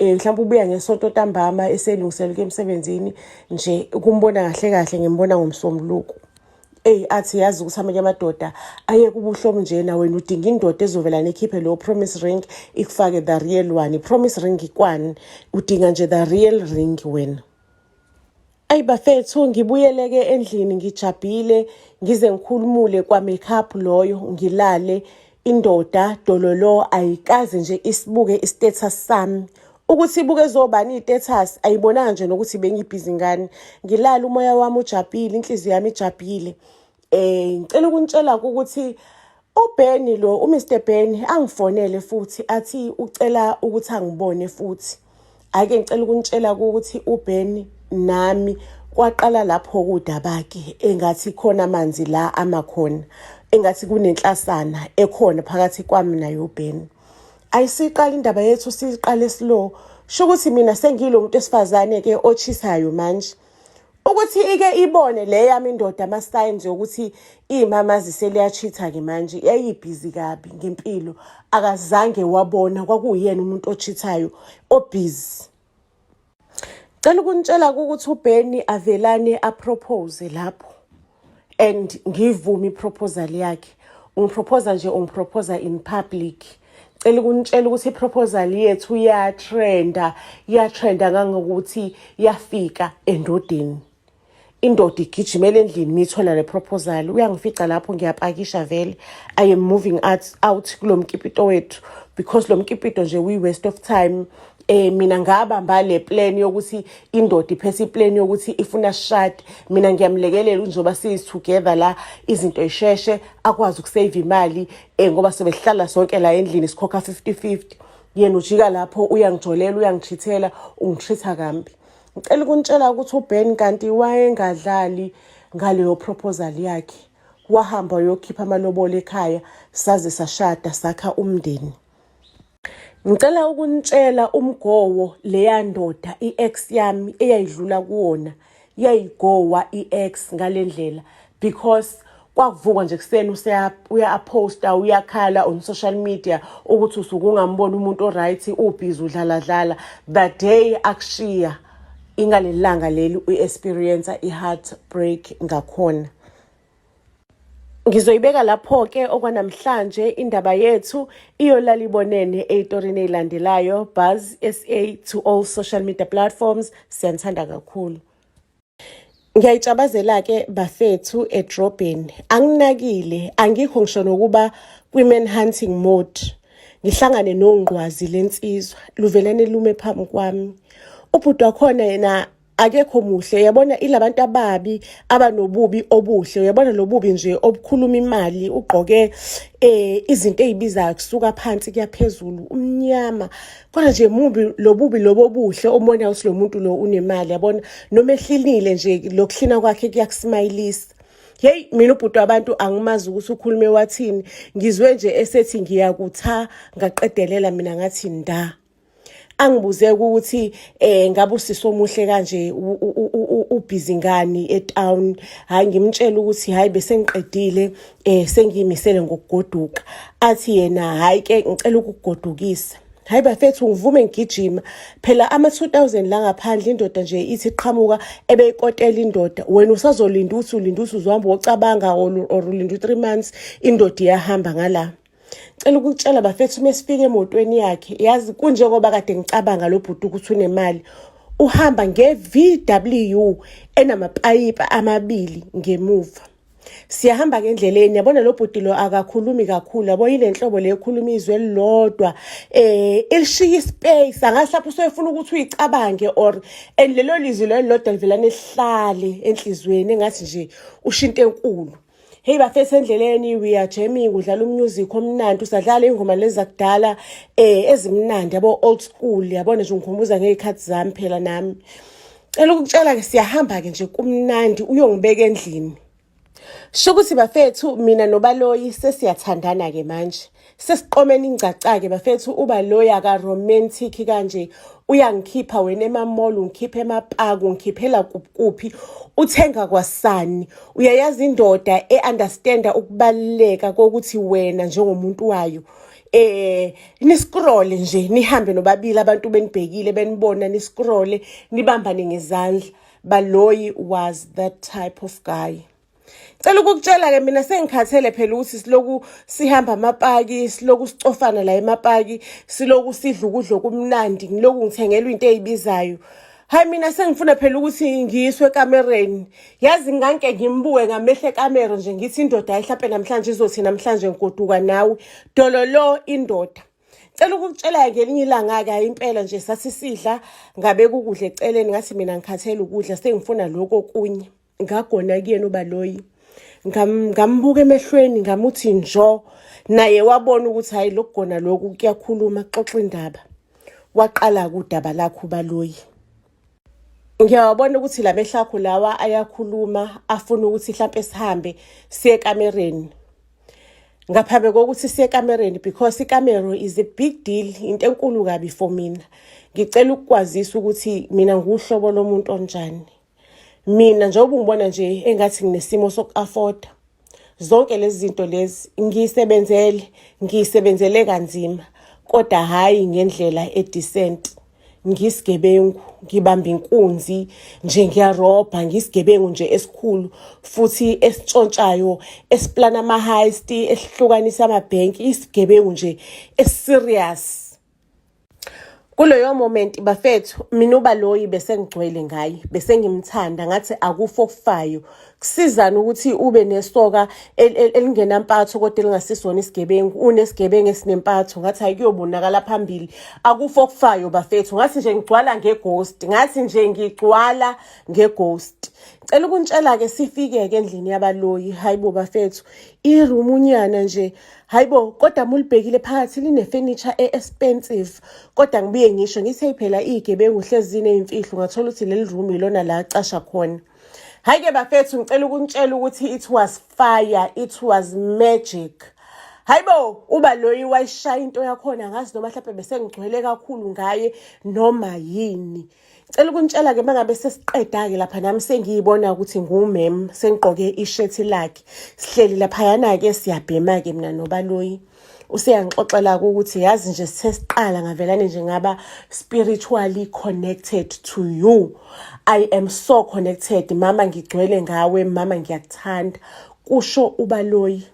Mhlawumbe ubuya ngesonto ntambama eselungiselela ukuya emsebenzini nje, ukumbona kahle kahle ngimbona ngomsombuluko. Eyi, athi yazi ukuthi amanye amadoda ayeke ubuhlobo njena, wena udinga indoda ezovela nekhiphe leyo promise ring, ikufake the real one. I-promise ring ikwani? Udinga nje the real ring wena. Ayi bafethu, ngibuyele-ke endlini ngijabhile, ngize ngikhulumule kwa-makeup loyo, ngilale. Indoda dololo ayikaze nje isibuke i-status sami. Ukuthi ibuke ezobani i-status, ayibonanga nje nokuthi bengibhizi ngani. Ngilale umoya wami ujabhile, inhliziyo yami ijabhile. Ngicela ukunitshela ukuthi uBenny lo, uMr Ben, angifonele futhi athi ucela ukuthi angibone futhi. Ake ngicela ukunitshela ukuthi uBen nami kwaqala lapho kudaba-ke, engathi khona amanzi la amakhona, engathi kunenhlasana ekhona phakathi kwami naye uBen. Ayisiqala indaba yethu, siqale slow. Sho ukuthi mina sengilo muntu wesifazane-ke ochisayo manje. Ukuthi ike ibone le yami indoda ama-signs yokuthi iy'mamazi seliyachitha-ke manje, yayibhizi kabi ngempilo, akazange wabona kwakuyena umuntu ochithayo obhizi. Cela ukunitshela ukuthi uBenny avelane apropose lapho and ngivume iproposal yakhe. Ungiproposa nje, ungiproposa in public. Cela ukunitshela ukuthi iproposal yethu iyatrenda, iyatrenda ngangokuthi yafika endodeni. Indoda igijimela endlini miyithola le proposal. Uyangifica lapho ngiyapakisha vele. I am moving out kulo mkipito wethu because lo mkipito nje uyi-waste of time. Mina ngabamba le plan yokuthi indoda iphethe iplan yokuthi ifuna sishade, mina ngiyamlekelela njengoba siyi together la, izinto isheshe akwazi ukusave imali, ngoba sobehlala sonke la endlini sikhokha 50-50. Yena ujika lapho uyangijolela, uyangichithela, ungitreat kambi. Ngicela ukunitshela ukuthi uBen kanti wayengadlali ngaleyo proposal yakhe. Wahamba wayokhipha amalobolo ekhaya, saze sashada, sakha umndeni. Ngicela ukunitshela umgowo leya ndoda i-ex yami eyayidlula kuwona, yayigowa i-ex ngale ndlela because kwakuvukwa nje kuseni uyaposta, uyakhala on social media ukuthi usuke ungambona umuntu o-right, ubhizi udlaladlala. The day akushiya, ingaleli langa leli u-experience i-heartbreak ngakhona. Ngizoyibeka lapho-ke okwanamhlanje indaba yethu, iyolala ibonene ey'torini ey'landelayo. Buzz SA to all social media platforms, siyanithanda kakhulu. Ngiyayitshabazela-ke bafethu edrobheni, anginakile, angikho ngisho nokuba kwi-man hunting mode. Ngihlangane nongqwazi lensizwa, luvelane lume phambi kwami. Ubhuti wakhona yena akekho muhle, uyabona ilabantu ababi abanobubi obuhle, uyabona lo bubi nje obukhuluma imali, ugqoke izinto ey'bizayo kusuka phansi kuya phezulu, umnyama. Kodwa nje mubi lo bubi lobo obuhle ombona ukuthi lo muntu lo unemali, yabona noma ehlinile nje lokuhlina kwakhe kuyakusimayilisa. Hey, mina ubhuti wabantu angimazi ukuthi ukhulume wathini, ngizwe nje esethi ngiyakutha, ngaqedelela mina ngathi nda. Angibuze ukuthi ngabe usisi omuhle kanje ubhizi ngani etown. Hayi, ngimtshela ukuthi hayi, bese ngiqedile, sengiyimisele ngokugoduka. Athi yena hayi ke, ngicela ukukugodukisa. Hayi bafethu, ngivume ngigijima phela ama-2000 la ngaphandle. Indoda nje ithi iqhamuka ebeyikotela indoda, wena usazolinda ukuthi ulinda ukuthi uzohamba wocabanga or ulinda u-3 months, indoda iyahamba ngala. Cela ukutshela bafethu, uma sifika emotweni yakhe, yazi kunjengoba kade ngicabanga lo bhuti ukuthi unemali, uhamba nge-VW enamapayipi amabili ngemuva. Siyahamba ke endleleni, yabona lo bhuti lo akakhulumi kakhulu, yabo yile nhlobo le ekhuluma izwi elilodwa, elishiya ispace, angazi lapho usuyefuna ukuthi uyicabange or and lelo lizwi lelo lodwa livelane lihlale enhliziyweni engathi nje usho into enkulu. Hey bafethu, endleleni we are jamming, udlala umusic omnandi, usadlala ingoma lezi zakudala ezimnandi yabo, old school, yabona nje, ngikhumbuza ngey'khathi zami phela nami. Cela ukutshela-ke, siyahamba-ke nje, kumnandi, uyongibeka endlini. Sho ukuthi bafethu, mina noBaloyi sesiyathandana-ke manje, sesiqomene ingcaca-ke bafethu. UBaloyi aka-romantic kanje, uyangikhipha wena ema-mall, ungikhipha emapaki, ungikhiphela kuphi, uthenga kwasani. Uyayazi indoda e-understanda ukubaluleka kokuthi wena njengomuntu wayo niscroll nje, nihambe nobabili, abantu benibhekile, benibona niscroll, nibambane ngezandla. Baloyi was that type of guy. Cela ukukutshela-ke, mina sengikhathele phela ukuthi siloku sihamba amapaki, siloku sicofana la emapaki, siloku sidla ukudla okumnandi, ngiloku ngithengelwa into ey'bizayo. Hayi, mina sengifuna phela ukuthi ngiyiswe ekamereni. Yazi, nganke ngimbuke ngamehlo ekamero nje, ngithi indoda hayi, hlampe namhlanje izothi namhlanje ngigoduka nawe. Dololo indoda. Cela ukukutshela ngelinye ilanga-ke, hayi impela nje, sathi sidla, ngabeka ukudla eceleni, ngathi mina ngikhathele ukudla, sengifuna lokhu okunye. Ngagona kuyena uBaloyi, ngambuka emehlweni, ngamuthi njo, naye wabona ukuthi hayi, lokugona lokhu kuyakhuluma, kuxoxa indaba. Waqala-ke udaba lakho uBaloyi. Ngiyawabona ukuthi la mehlo akho lawa ayakhuluma, afuna ukuthi hlampe sihambe siye ekamereni. Ngaphambi kokuthi siye ekamereni, because ikamero is a big deal, into enkulu kabi for mina, ngicela ukukwazisa ukuthi mina nguhlobo lomuntu onjani. Mina njengoba ungibona nje, engathi nginesimo soku-afforda zonke lezi zinto lezi, ngiyisebenzele, ngiyisebenzele kanzima, kodwa hhayi ngendlela edecent. Ngisigebengu, ngibamba inkunzi nje, ngiyarobha, ngisigebengu nje esikhulu futhi esitshontshayo, esiplana ama-heist, esihlukanisa amabhenki, isigebengu nje esiserious. Kuleyo moment bafethu, mina uBaloyi bese ngigcwele ngaye, bese ngimthanda, ngathi akufo okufayo. Kusizana ukuthi ube nesoka elingenampatho kodwa elingasisona isigebengu, unesigebengu esinempatho, ngathi hayi, kuyobonakala phambili, akufo okufayo bafethu. Ngathi nje ngigcwala ngeghost, ngathi nje ngigcwala ngeghost. Cela ukuntshela-ke, sifike-ke endlini yaBaloyi. Hayi bo bafethu, irumunyana nje, hayibo, kodwa mulibhekile phakathi line-furniture e-expensive. Kodwa ngibuye ngisho ngithi hey, phela iy'gebengu hlezi ziney'mfihlo, ungathola ukuthi leli room ilona la acasha khona. Hhayi-ke bafethu, ngicela ukunitshela ukuthi it was fire, it was magic. Hayibo, uBaloyi wayishaya into yakhona, ngazi noma mhlawumbe bese ngigcwele kakhulu ngaye noma yini. Cela ukunitshela-ke, uma ngabe sesiqeda-ke lapha, nami sengiyibona ukuthi ngumem, sengigqoke ishethi lakhe, sihleli laphayana-ke, siyabhema-ke mina noBaloyi. Useyangixoxela-ke ukuthi yazi nje, sithe siqala ngavelane nje ngaba spiritually connected to you. I am so connected mama, ngigcwele ngawe mama, ngiyakuthanda, kusho uBaloyi.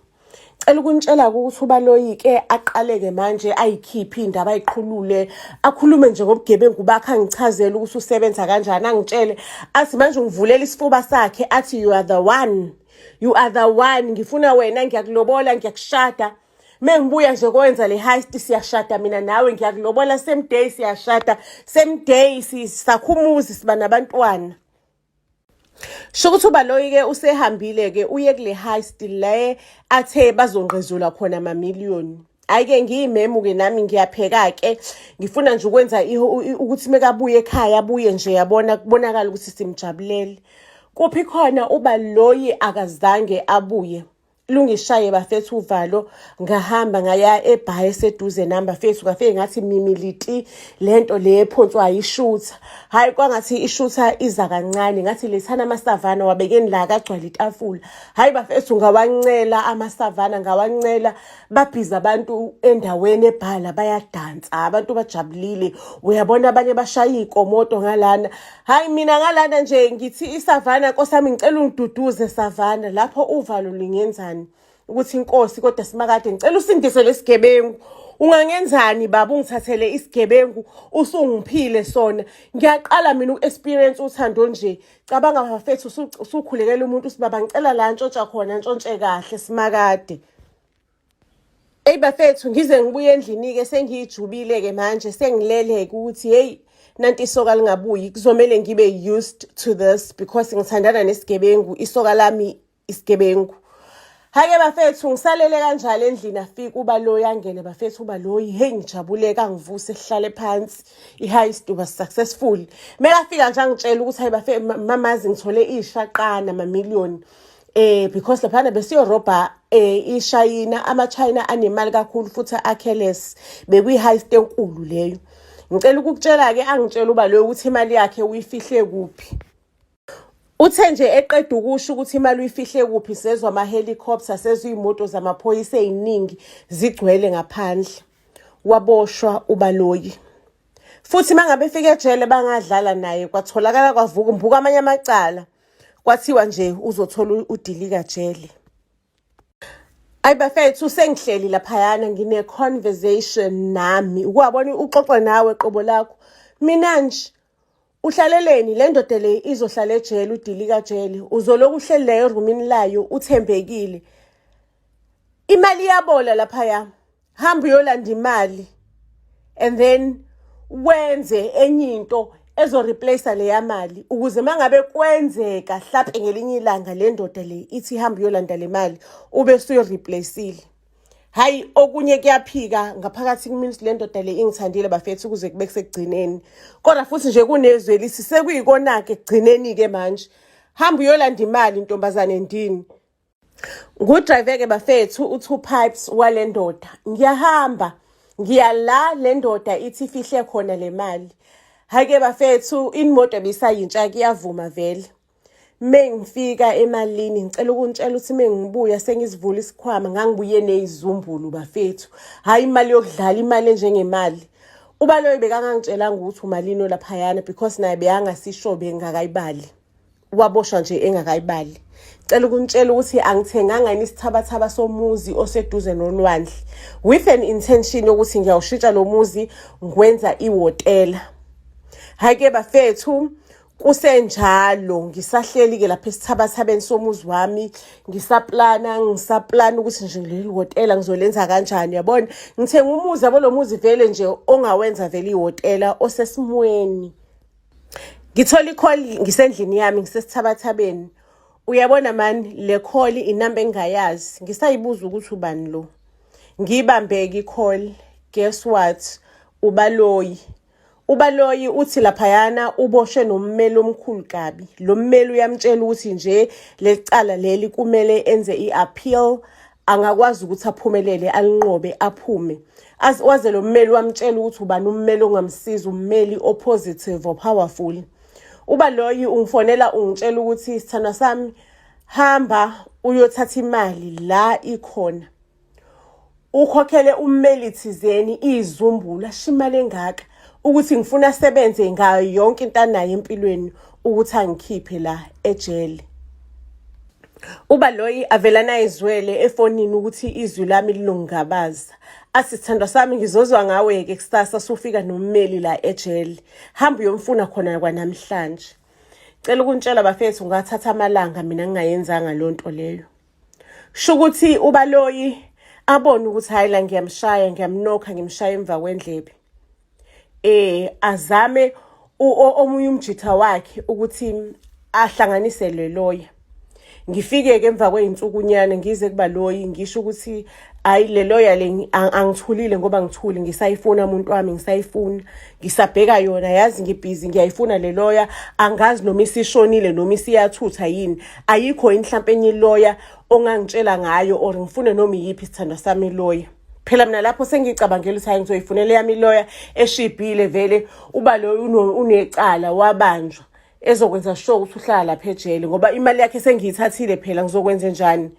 Cela ukunitshela-ke ukuthi uBaloyi-ke aqale-ke manje ayikhiphe iy'ndaba, ayiqhulule, akhulume nje ngobugebengu bakhe, angichazele ukuthi usebenza kanjani, angitshele athi manje ungivulela isifuba sakhe, athi you are the one, you are the one, ngifuna wena, ngiyakulobola, ngiyakushada. Mengibuya nje kowenza le heist, siyashada mina nawe, ngiyakulobola same day, siyashada same day, sakha umuzi, siba nabantwana. Sho ukuthi uBaloyi-ke usehambile-ke, uye kule heist le athe bazongqezula khona amamiliyoni. Hhayi-ke, ngiyimemu-ke nami, ngiyapheka-ke, ngifuna nje ukwenza ukuthi mekabuye ekhaya, abuye nje yabona, kubonakala ukuthi simjabulele. Kuphi khona, uBaloyi akazange abuye. Lungishaye bafethu uvalo, ngahamba ngaya ebhayi eseduze nami bafethu, ngafike ngathi mimiliti lento le ephonswayo ishutha. Hhayi, kwangathi ishutha iza kancane, ngathi lethana amaSavanna, wabekeni la kagcwala itafula. Hhayi bafethu, ngawancela amaSavanna, ngawancela, babhiza abantu endaweni ebhala, bayadansa abantu, bajabulile, uyabona abanye bashaya iy'komoto ngalana. Hhayi, mina ngalana nje ngithi iSavanna, nkosi yami, ngicela ungiduduze Savanna. Lapho uvalo lingenzani ukuthi inkosi kodwa simakade, ngicela usindise lesigebengu, ungangenzani baba, ungithathele isigebengu usungiphile sona. Ngiyaqala mina uku-experience uthando nje. Cabanga bafethu, usukhulekela umuntu, usibaba ngicela la ntshontsha khona, ntshontshe kahle simakade. Eyi bafethu, ngize ngibuye endlini-ke, sengiyijubile-ke manje, sengilele-ke ukuthi heyi, nanti isoka lingabuyi, kuzomele ngibe used to this because ngithandana nesigebengu, isoka lami isigebengu. Hake bafethu, ngisalele kanjalo endlini, afika uBaloyi, angene bafethu uBaloyi. Hey, ngijabule, angivuse, sihlale phansi. I-heist was successful. Mekafika nje angitshela ukuthi, hayi bafe, mamazi, ngithole ishaqana mamiliyoni, because laphana besiyorobha iShayina, ama-China anemali kakhulu futhi a-careless. Bekuyi-heist enkulu leyo. Ngicela ukukutshela-ke, angitshela uba loyo ukuthi imali yakhe uyifihle kuphi. Uthe nje eqeda ukusho ukuthi imali uyifihle kuphi, sezwa ama-helicopter, sezwa iy'moto zamaphoyisa ey'ningi zigcwele ngaphandle. Waboshwa uBaloyi. Futhi uma ngabe efika ejele bangadlala naye, kwatholakala kwavuka mbuka amanye amacala. Kwathiwa nje uzothola udilika jele. Ayi bafethu, sengihleli laphayana ngine-conversation nami. Ukwabona uxoxe nawe qobo lakho. Mina nje uhlaleleni le ndoda le izohlala ejele, udilika jele, uzoloku uhleli leyo erumini layo uthembekile. Imali iyabola laphaya. Hamba uyolanda imali and then wenze enye into ezo-replace leya mali, ukuze mangabe kwenzeka hlampe ngelinye ilanga le ndoda le ithi hamba uyolanda le mali, ube usuyi-replaceile. Hayi, okunye kuyaphika ngaphakathi kumina ukuthi le ndoda le ingithandile bafethu kuze kube kusekugcineni, kodwa futhi nje kunezwi elithi sekuyikona-ke ekugcineni-ke manje, hamba uyolanda imali, ntombazane ndini. Ngu-drive-ke bafethu u-two pipes wale ndoda, ngiyahamba ngiya la le ndoda ithi ifihle khona le mali. Hhayi-ke bafethu, imoto ebisayintsha, kuyavuma vele. Mengifika emalini, ngicela ukuntshela ukuthi mengibuya sengizivula isikhwama, ngangibuye neyizumbulu bafethu. Hhayi imali yokudlala, imali enjengemali. Ubaloyi bekangangitshelanga ukuthi umalini olaphayana, because naye bekangasisho, bengakayibali. Waboshwa nje engakayibali. Cela ukuntshela ukuthi angithenganga yini isithabathaba somuzi oseduze nolwandle with an intention yokuthi ngiyawushintsha lo muzi ngwenza iwotela. Hhayi-ke bafethu, kusenjalo ngisahleli-ke lapha esithabathabeni somuzi wami, ngisaplana ngisaplana ukuthi nje leli hhotela ngizolenza kanjani. Yabona, ngithenga umuzi, yabo, lo muzi vele nje ongawenza vele ihhotela osesimweni. Ngithola i-call ngisendlini yami, ngisesithabathabeni. Uyabona mani, le call inamba engingayazi, ngisayibuza ukuthi ubani lo. Ngiyibambeke i-call, guess what, uBaloyi. UBaloyi uthi laphayana uboshwe nommeli omkhulu kabi. Lo mmeli uyamtshela ukuthi nje leli cala leli kumele enze i-appeal, angakwazi ukuthi aphumelele, alinqobe, aphume. Waze lo mmeli wamtshela ukuthi ubani ummeli ongamsiza, ummeli o-positive or powerful. UBaloyi ungifonela, ungitshela ukuthi, sithandwa sami, hamba uyothatha imali la ikhona, ukhokhele ummeli thizeni izumbulu. Asho imali engaka ukuthi ngifuna asebenze ngayo yonke into anayo empilweni ukuthi angikhiphe la ejele. UBaloyi avela nayizwele efonini ukuthi izwi lami linokungabaza. Athi, sithandwa sami, ngizozwa ngawe-ke kusasa sufika nommeli la ejele, hamba uyomfuna khona kwanamhlanje. Cela ukuntshela bafethu, ngathatha amalanga mina ngingayenzanga leyo nto leyo. Sho ukuthi uBaloyi abone ukuthi hhayi la ngiyamshaya, ngiyamnokha, ngimshaya emva kwendlebe, azame omunye umjitha wakhe ukuthi ahlanganise le lawyer. Ngifike-ke emva kwey'nsukunyana, ngize kuBaloyi, ngisho ukuthi hhayi, le lawyer le angithulile ngoba ngithule, ngisayifuna umuntu wami, ngisayifuna, ngisabheka yona, yazi ngibhizi ngiyayifuna le lawyer, angazi noma isishonile noma isiyathutha yini, ayikho yini mhlampe enye i-lawyer ongangitshela ngayo, or ngifune noma iyiphi, sithandwa sami, i-lawyer. Phela mina lapho sengicabangela ukuthi hayi, ngizoyifunela eyami i-lawyer eshibhile vele. Uba loyo unecala, wabanjwa, ezokwenza sure ukuthi uhlala lapha ejele, ngoba imali yakhe sengiyithathile phela, ngizokwenza njani?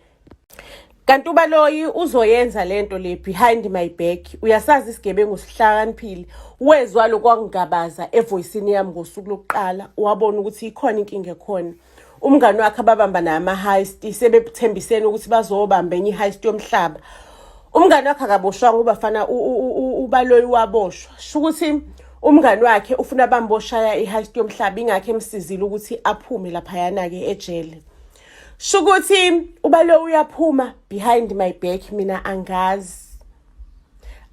Kanti uBaloyi uzoyenza lento le behind my back. Uyasazi isigebengu sihlakaniphile. Wezwa lokwangingabaza e-voice-ini yami ngosuku lokuqala, wabona ukuthi ikhona inkinga ekhona. Umngani wakhe ababamba naye ama-heist, sebethembisene ukuthi bazobamba enye i-heist yomhlaba. Umngani wakhe akaboshwanga, ubafana uBaloyi waboshwa. Sho ukuthi umngani wakhe ufuna bamboshaya i-heist yomhlaba, ingakho emsizile ukuthi aphume laphayana-ke ejele. Sho ukuthi uBaloyi uyaphuma behind my back, mina angazi.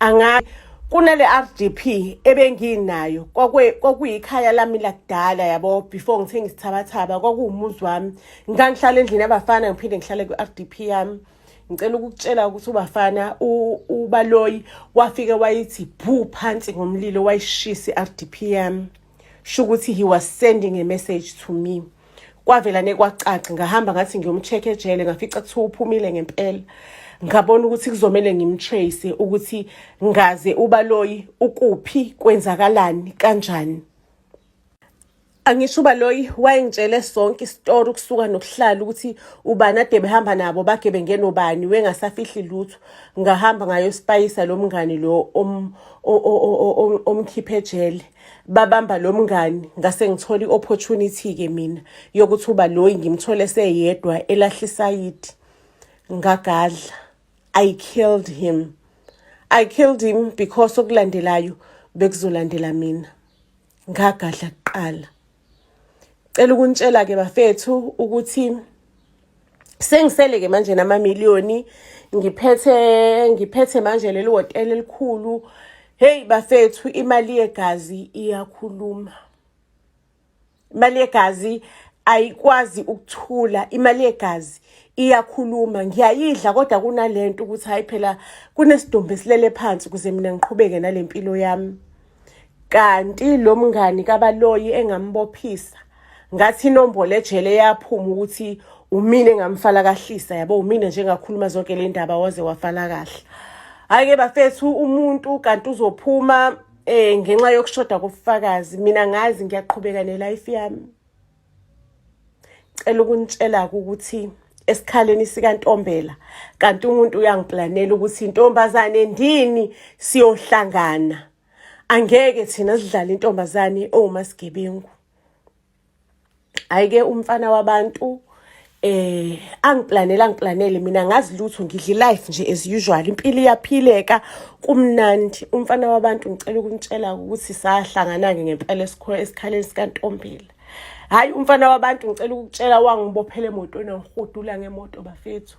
Angazi kunale RDP ebenginayo, kwakuyikhaya lami lakudala, yabo, before ngithenga isithabathaba, kwakuwumuzi wami. Ngangihlala endlini yabafana, ngiphinde ngihlale kwi-RDP yami. Ngicela ukukutshela ukuthi uBafana uBaloyi wafike wayithi bhu phansi ngomlilo, wayishisa i-RDP yami. Sho ukuthi he was sending a message to me. Kwavela nekwacaca, ngahamba ngathi ngiyomcheck ejele, ngafica kuthiwa uphumile ngempela. Ngabona ukuthi kuzomele ngimtrace ukuthi ngaze uBaloyi ukuphi, kwenzakalani, kanjani. Angisho uBaloyi wayengitshele sonke isitori ukusuka nokuhlala ukuthi ubani ade behamba nabo, bagebenge nobani, wengasafihli lutho. Ngahamba ngayosipayisa lo mngani lo omkhiphe ejele, babamba lo mngani. Ngase ngithola i-opportunity-ke mina yokuthi uBaloyi ngimthole seyedwa elahla isayidi. Ngagadla, I killed him. I killed him because okulandelayo bekuzolandela mina. Ngagadla kuqala. Cela ukuntshela-ke bafethu ukuthi sengisele-ke manje namamiliyoni, ngiphethe manje leli hhotela elikhulu. Hey bafethu, imali yegazi iyakhuluma. Imali yegazi ayikwazi ukuthula, imali yegazi iyakhuluma. Ngiyayidla kodwa kunalento ukuthi hayi phela kunesidumbu esilele phansi ukuze mina ngiqhubeke nale mpilo yami. Kanti lo mngani kaBaloyi engambophisa, ngathi inombolo ejele yaphuma ukuthi umina engamfala kahlisa, yabo, umina nje engakhuluma zonke le ndaba waze wafala kahle. Hhayi-ke bafethu, umuntu kanti uzophuma ngenxa yokushoda kobufakazi. Mina ngazi ngiyaqhubeka nelife yami. Cela ukunitshela ukuthi esikhaleni sikaNtombela kanti umuntu uyangiplanela ukuthi intombazane ndini siyohlangana, angeke thina sidlale intombazane owumasigebengu. Hhayi-ke umfana wabantu angiplanele, mina ngazi lutho, ngidla life nje as usual, impilo iyaphileka, kumnandi. Umfana wabantu, ngicela ukunitshela ukuthi sahlangana-ke ngempela esikhaleni sikaNtombela. Hhayi umfana wabantu, ngicela ukukutshela, wangibophela emotweni, wangihudula ngemoto bafethu,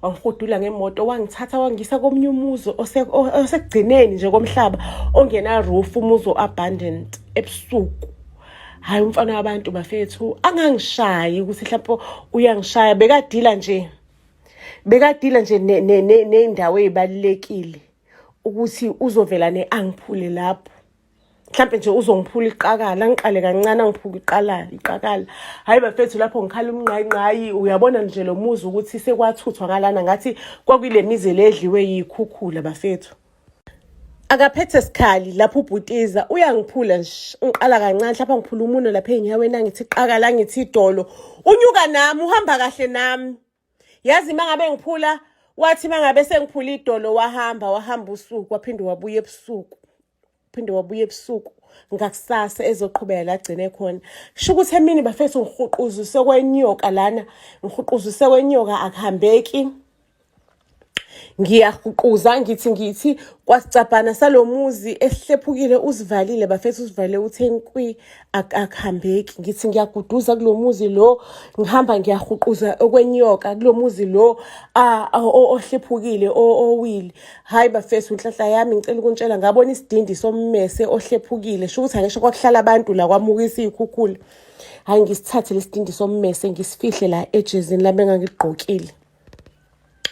wangihudula ngemoto, wangithatha wangisa komunye umuzi osekugcineni nje komhlaba, ongena-roof, umuzi o-abandoned ebusuku. Hhayi umfana wabantu bafethu angangishayi ukuthi mhlawumpe uyangishaya, bekadila nje ney'ndawo ey'balulekile ukuthi uzovela ne-angiphule lapho, mhlampe nje uzongiphula iqakala, angiqale kancane angiphule iqakala. Hhayi bafethu, lapho ngikhala umnqayinqayi. Uyabona nje lo muzi ukuthi sekwathuthwa ngalana, ngathi kwakuyile mizi le edliwe yikhukhula bafethu. Akaphethe sikhali lapho ubhutiza, uyangiphula nje, ngiqala kancane, mhlawumbe angiphula umuno lapha ey'nyaweni, angithi iqakala, angithi idolo, unyuka nami, uhamba kahle nami. Yazi uma ngabe ngiphula, wathi uma ngabe sengiphula idolo, wahamba, wahamba usuku, waphinde wabuya ebusuku, phinde wabuya ebusuku ngakusasa ezoqhubeka la agcine khona. Sho ukuthi emini bafethu ngihuquzise kwenyoka lana, ngihuquzise kwenyoka, akuhambeki, ngiyahuquza, ngithi kwasicabhana salomuzi esihlephukile, usivalile bafethu, usivale uthe nkwi, akuhambeki. Ngithi ngiyaguduza kulo muzi lo, ngihamba ngiyahuquza okwenyoka kulo muzi lo ohlephukile, owile. Hhayi bafethu, inhlanhla yami, ngicela ukuntshela, ngabona isidindi sommese ohlephukile. Sho ukuthi angisho kwakuhlala abantu la, kwamukisa iy'khukhula. Hhayi ngisithathe lesidindi sommese, ngisifihle la ejezini lami engangiligqokile.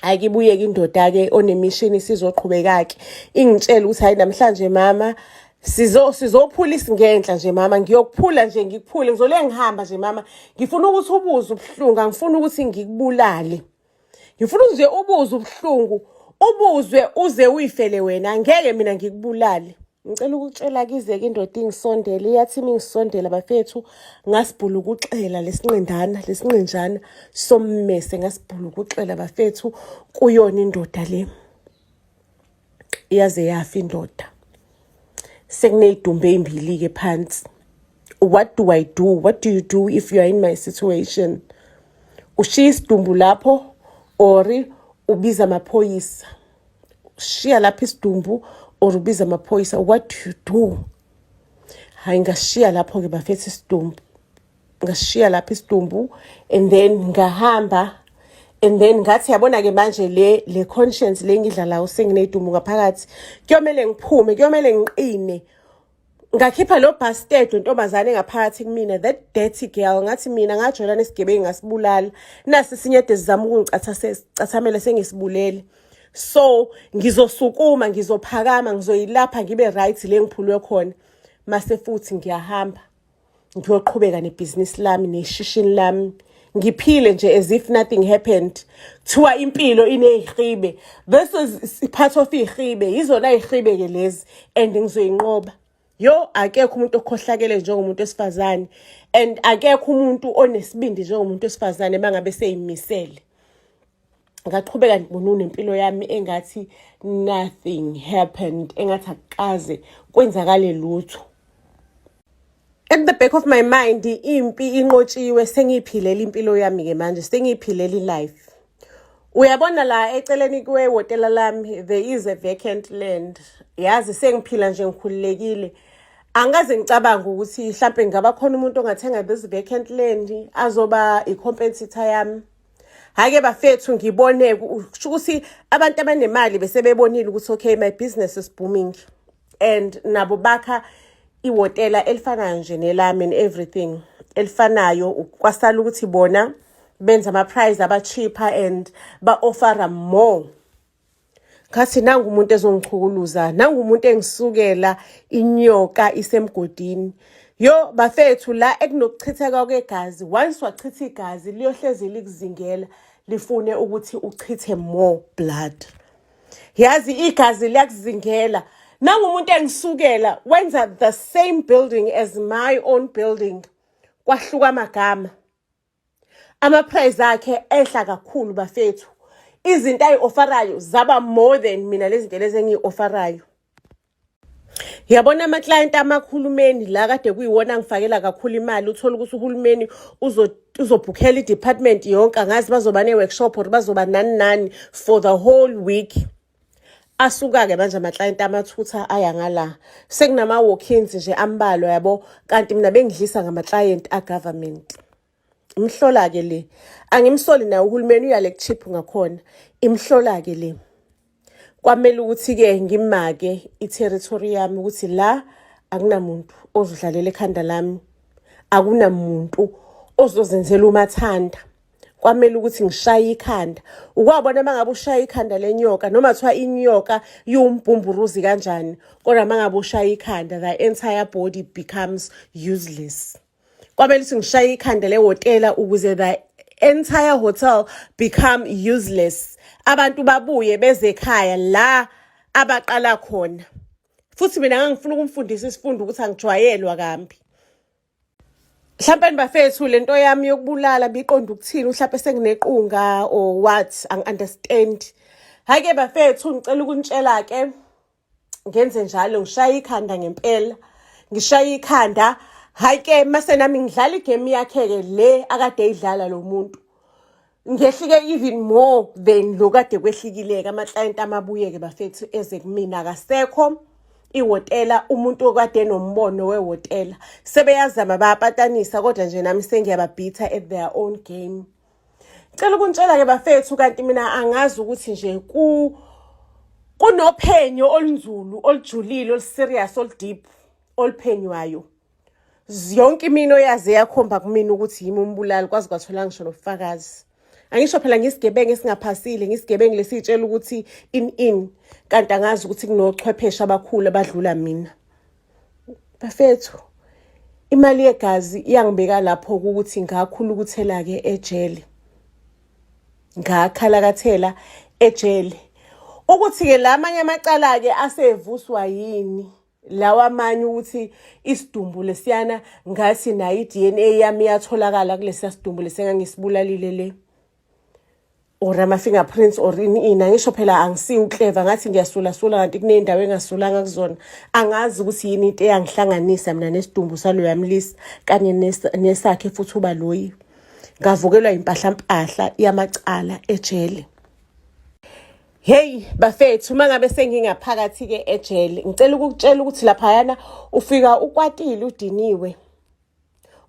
Hhayi kibuyeke indoda-ke onemishini sizoqhubeka-ke, ingitshele ukuthi hhayi namhlanje mama sizophula isingenhla nje mama, ngiyokuphula nje, ngikuphule, ngizole ngihamba nje mama, ngifuna ukuthi ubuze ubuhlungu, angifuni ukuthi ngikubulale, ngifuna nje ubuze ubuhlungu, ubuzwe uze uyifele wena, angeke mina ngikubulale. Ngicela ukutshela kize-ke indoda ingisondele, iyathi uma ingisondela bafethu, ngasibhulukuxela lesinqindana, lesinqinjana sommese, ngasibhulukuxela bafethu kuyona indoda le. Iyaze yafa indoda. Sekuney'dumbu ey'mbili-ke phansi. What do I do? What do you do if you are in my situation? Ushiya isidumbu lapho or ubiza amaphoyisa? Shiya lapho isidumbu or ubiza amaphoyisa? What do you do? Hayi ngashiya lapho-ke bafethu isidumbu, ngashiya lapho isidumbu and then ngahamba and then ngathi yabona-ke manje le conscience le ngidlalayo, senginey'dumbu ngaphakathi, kuyomele ngiphume, kuyomele ngiqine. Ngakhipha lo bastard wentombazane engaphakathi kumina, that dirty girl. Ngathi mina ngajola nesigebengu, ngasibulala. Nasi isinyede sizama ukungicathamela, sengisibulele. So ngizosukuma, ngizophakama, ngizoyilapha, ngibe right le ngiphulwe khona. Mase futhi ngiyahamba ngiyoqhubeka nebhizinisi lami neshishini lami, ngiphile nje as if nothing happened. Kuthiwa impilo iney'hibe, this is part of iy'hibe, yizona y'hibe-ke lezi and ngizoyinqoba. Yo, akekho umuntu okhohlakele njengomuntu wesifazane and akekho umuntu onesibindi njengomuntu wesifazane uma ngabe seyimisele. Ngaqhubeka ngibona nempilo yami engathi nothing happened, engathi akukaze kwenzakale lutho. At the back of my mind, impi inqotshiwe, sengiyiphilela impilo yami-ke manje, sengiyiphilela i-life. Uyabona la eceleni kwehhotela lami there is a vacant land. Yazi sengiphila nje ngikhululekile. Angikaze ngicabanga ukuthi mhlampe ngaba khona umuntu ongathenga this vacant land azoba i-competitor yami. Hhayi-ke bafethu, ngibone kusho ukuthi abantu abanemali bese bebonile ukuthi okay, my business is booming, and nabo bakha ihhotela elifanayo nje nelami and everything elifanayo. Kwasala ukuthi bona benza ama-price aba-cheaper and ba-offera more. Ngathi nangu umuntu ezongichukuluza, nangu umuntu engisukela inyoka isemgodini. Yo bafethu, la ekunokuchitheka kwegazi, once wachitha igazi liyohlezi likuzingela, lifune ukuthi uchithe more blood. Yazi igazi liyakuzingela. Nangumuntu engisukela wenza the same building as my own building, kwahluka amagama. Ama-price akhe ehla kakhulu bafethu. Izinto ayi-offerayo zaba more than mina lezi zinto lezi engiyi-offerayo. Yabona ama-client amakhulumeni la kade kuyiwona angifakela kakhulu imali, uthola ukuthi uhulumeni uzobhukhela i-department yonke, angazi bazoba ne-workshop or bazoba nani nani for the whole week. Asuka-ke manje ama-client amathutha aya ngala, sekunama-walk-ins nje ambalwa yabo, kanti mina bengidlisa ngama-client a-government. Imhlola-ke le, angimsoli naye uhulumeni, uyale ku-cheap ngakhona. Imhlola-ke le. Kwamele ukuthi-ke ngimake i-territory yami ukuthi la akunamuntu ozodlalela ekhanda lami, akunamuntu ozozenzela umathanda. Kwamele ukuthi ngishaye ikhanda. Ukwabona uma ngabe ushaya ikhanda lenyoka, noma kuthiwa inyoka iwumbhumburuzi kanjani, kodwa uma ngabe ushaya ikhanda, the entire body becomes useless. Kwamele ukuthi ngishaye ikhanda lehhotela ukuze the entire hotel become useless. Abantu babuye beze ekhaya la abaqala khona. Futhi mina ngangifuna ukumfundisa isifundo ukuthi angijwayelwa kambi. Mhlawumbe bafethu, lento yami yokubulala biqonda ukuthini? Mhlawumbe senginequnga or what, angi-understand. Hhayi-ke bafethu, ngicela ukunitshela-ke, ngenze njalo, ngishaye ikhanda ngempela, ngishaye ikhanda. Hhayi-ke mase nami ngidlala i-game yakhe-ke le akade eyidlala lo muntu. Ngehlike even more than lo kade kwehlikile-ke. Ama-client amabuye-ke bafethu eze kumina, akasekho ihhotela umuntu okade enombono wehhotela. Sebeyazama bayapatanisa, kodwa nje nami sengiyababhitha at their own game. Ngicela ukunitshela-ke bafethu, kanti mina angazi ukuthi nje kunophenyo olunzulu, olujulile, olu-serious, olu-deep oluphenywayo. Yonke imino yaze yakhomba kumina ukuthi yimi umbulali, kwaze kwathola ngisho nobufakazi. Angisho phela ngisigebengu esingaphasile, ngisigebengu lesiyitshela ukuthi in in, kanti angazi ukuthi kunochwepheshe abakhulu abadlula mina. Bafethu, imali yegazi iyangibeka lapho ukuthi ngakhula ukuthela-ke ejele. Ngakhalakathela ejele. Ukuthi-ke la amanye amacala-ke asevuswa yini? Lawa amanye ukuthi isidumbu lesiyana, ngathi nayo i-DNA yami iyatholakala kulesiya sidumbu lesi engangisibulalile le. Or ama-fingerprints or ini ini. Angisho phela angisiyo u-clever, ngathi ngiyasulasula kanti kuney'ndawo engasulanga kuzona. Angazi ukuthi yini into eyangihlanganisa mina nesidumbu saloya mlisa kanye nesakhe futhi uBaloyi. Ngavukelwa impahlampahla yamacala ejele. Hey bafethu, uma ngabe sengingaphakathi-ke ejele, ngicela ukukutshela ukuthi laphayana ufika ukwatile, udiniwe,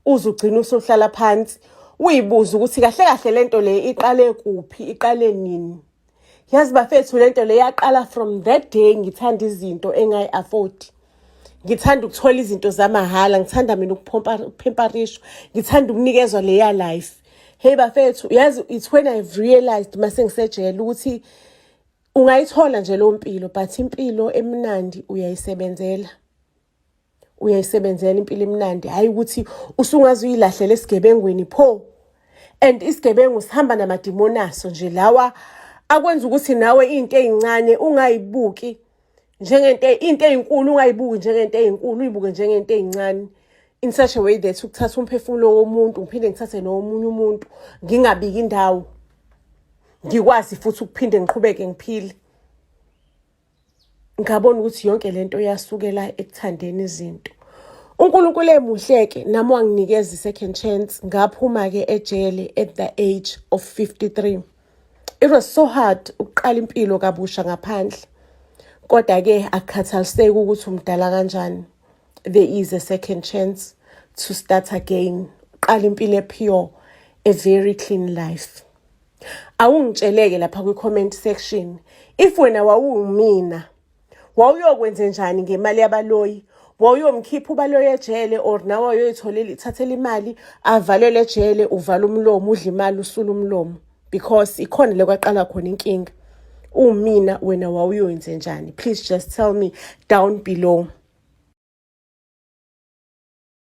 uze ugcine usuhlala phansi uyibuze ukuthi kahle kahle lento le iqale kuphi, iqale nini. Yazi bafethu, lento le yaqala from that day ngithanda izinto engayi-afford. Ngithanda ukuthola izinto zamahhala, ngithanda mina ukuphemparisha, ngithanda ukunikezwa leya life. Hey bafethu, yazi, it's when I've realized mase ngisejele ukuthi ungayithola nje leyo mpilo, but impilo emnandi uyayisebenzela, uyayisebenzela impilo emnandi, hhayi ukuthi usungaze uyilahlele esigebengweni pho. And isigebengu sihamba namadimoni aso nje lawa akwenza ukuthi nawe into ey'ncane ungayibuki njengento, into ey'nkulu ungayibuki njengento ey'nkulu, uyibuke njengento ey'ncane, in such a way that ukuthatha umphefumulo womuntu, ngiphinde ngithathe nowomunye umuntu, ngingabiki indawo, ngikwazi futhi ukuphinde ngiqhubeke ngiphile. Ngabona ukuthi yonke lento yasukela ekuthandeni izinto. UNkulunkulu emuhle-ke nami wanginikeza i-second chance, ngaphuma-ke ejele at the age of 53. It was so hard ukuqala impilo kabusha ngaphandle, kodwa-ke akukhathaliseki ukuthi umdala kanjani, there is a second chance to start again, uqala impilo e-pure, a very clean life. Awungitsheleke lapha kwi-comment section, if wena wawungimina, wawuyokwenze njani ngemali yabaloyi? Wawuyomkhipha ubaloyi ejele, or nawe wawuyoyitholela, ithathela imali, avalelwe ejele, uvala umlomo, udla imali, usula umlomo? Because ikhona le kwaqala khona inkinga. Umina, wena wawuyoyenze njani? Please just tell me down below.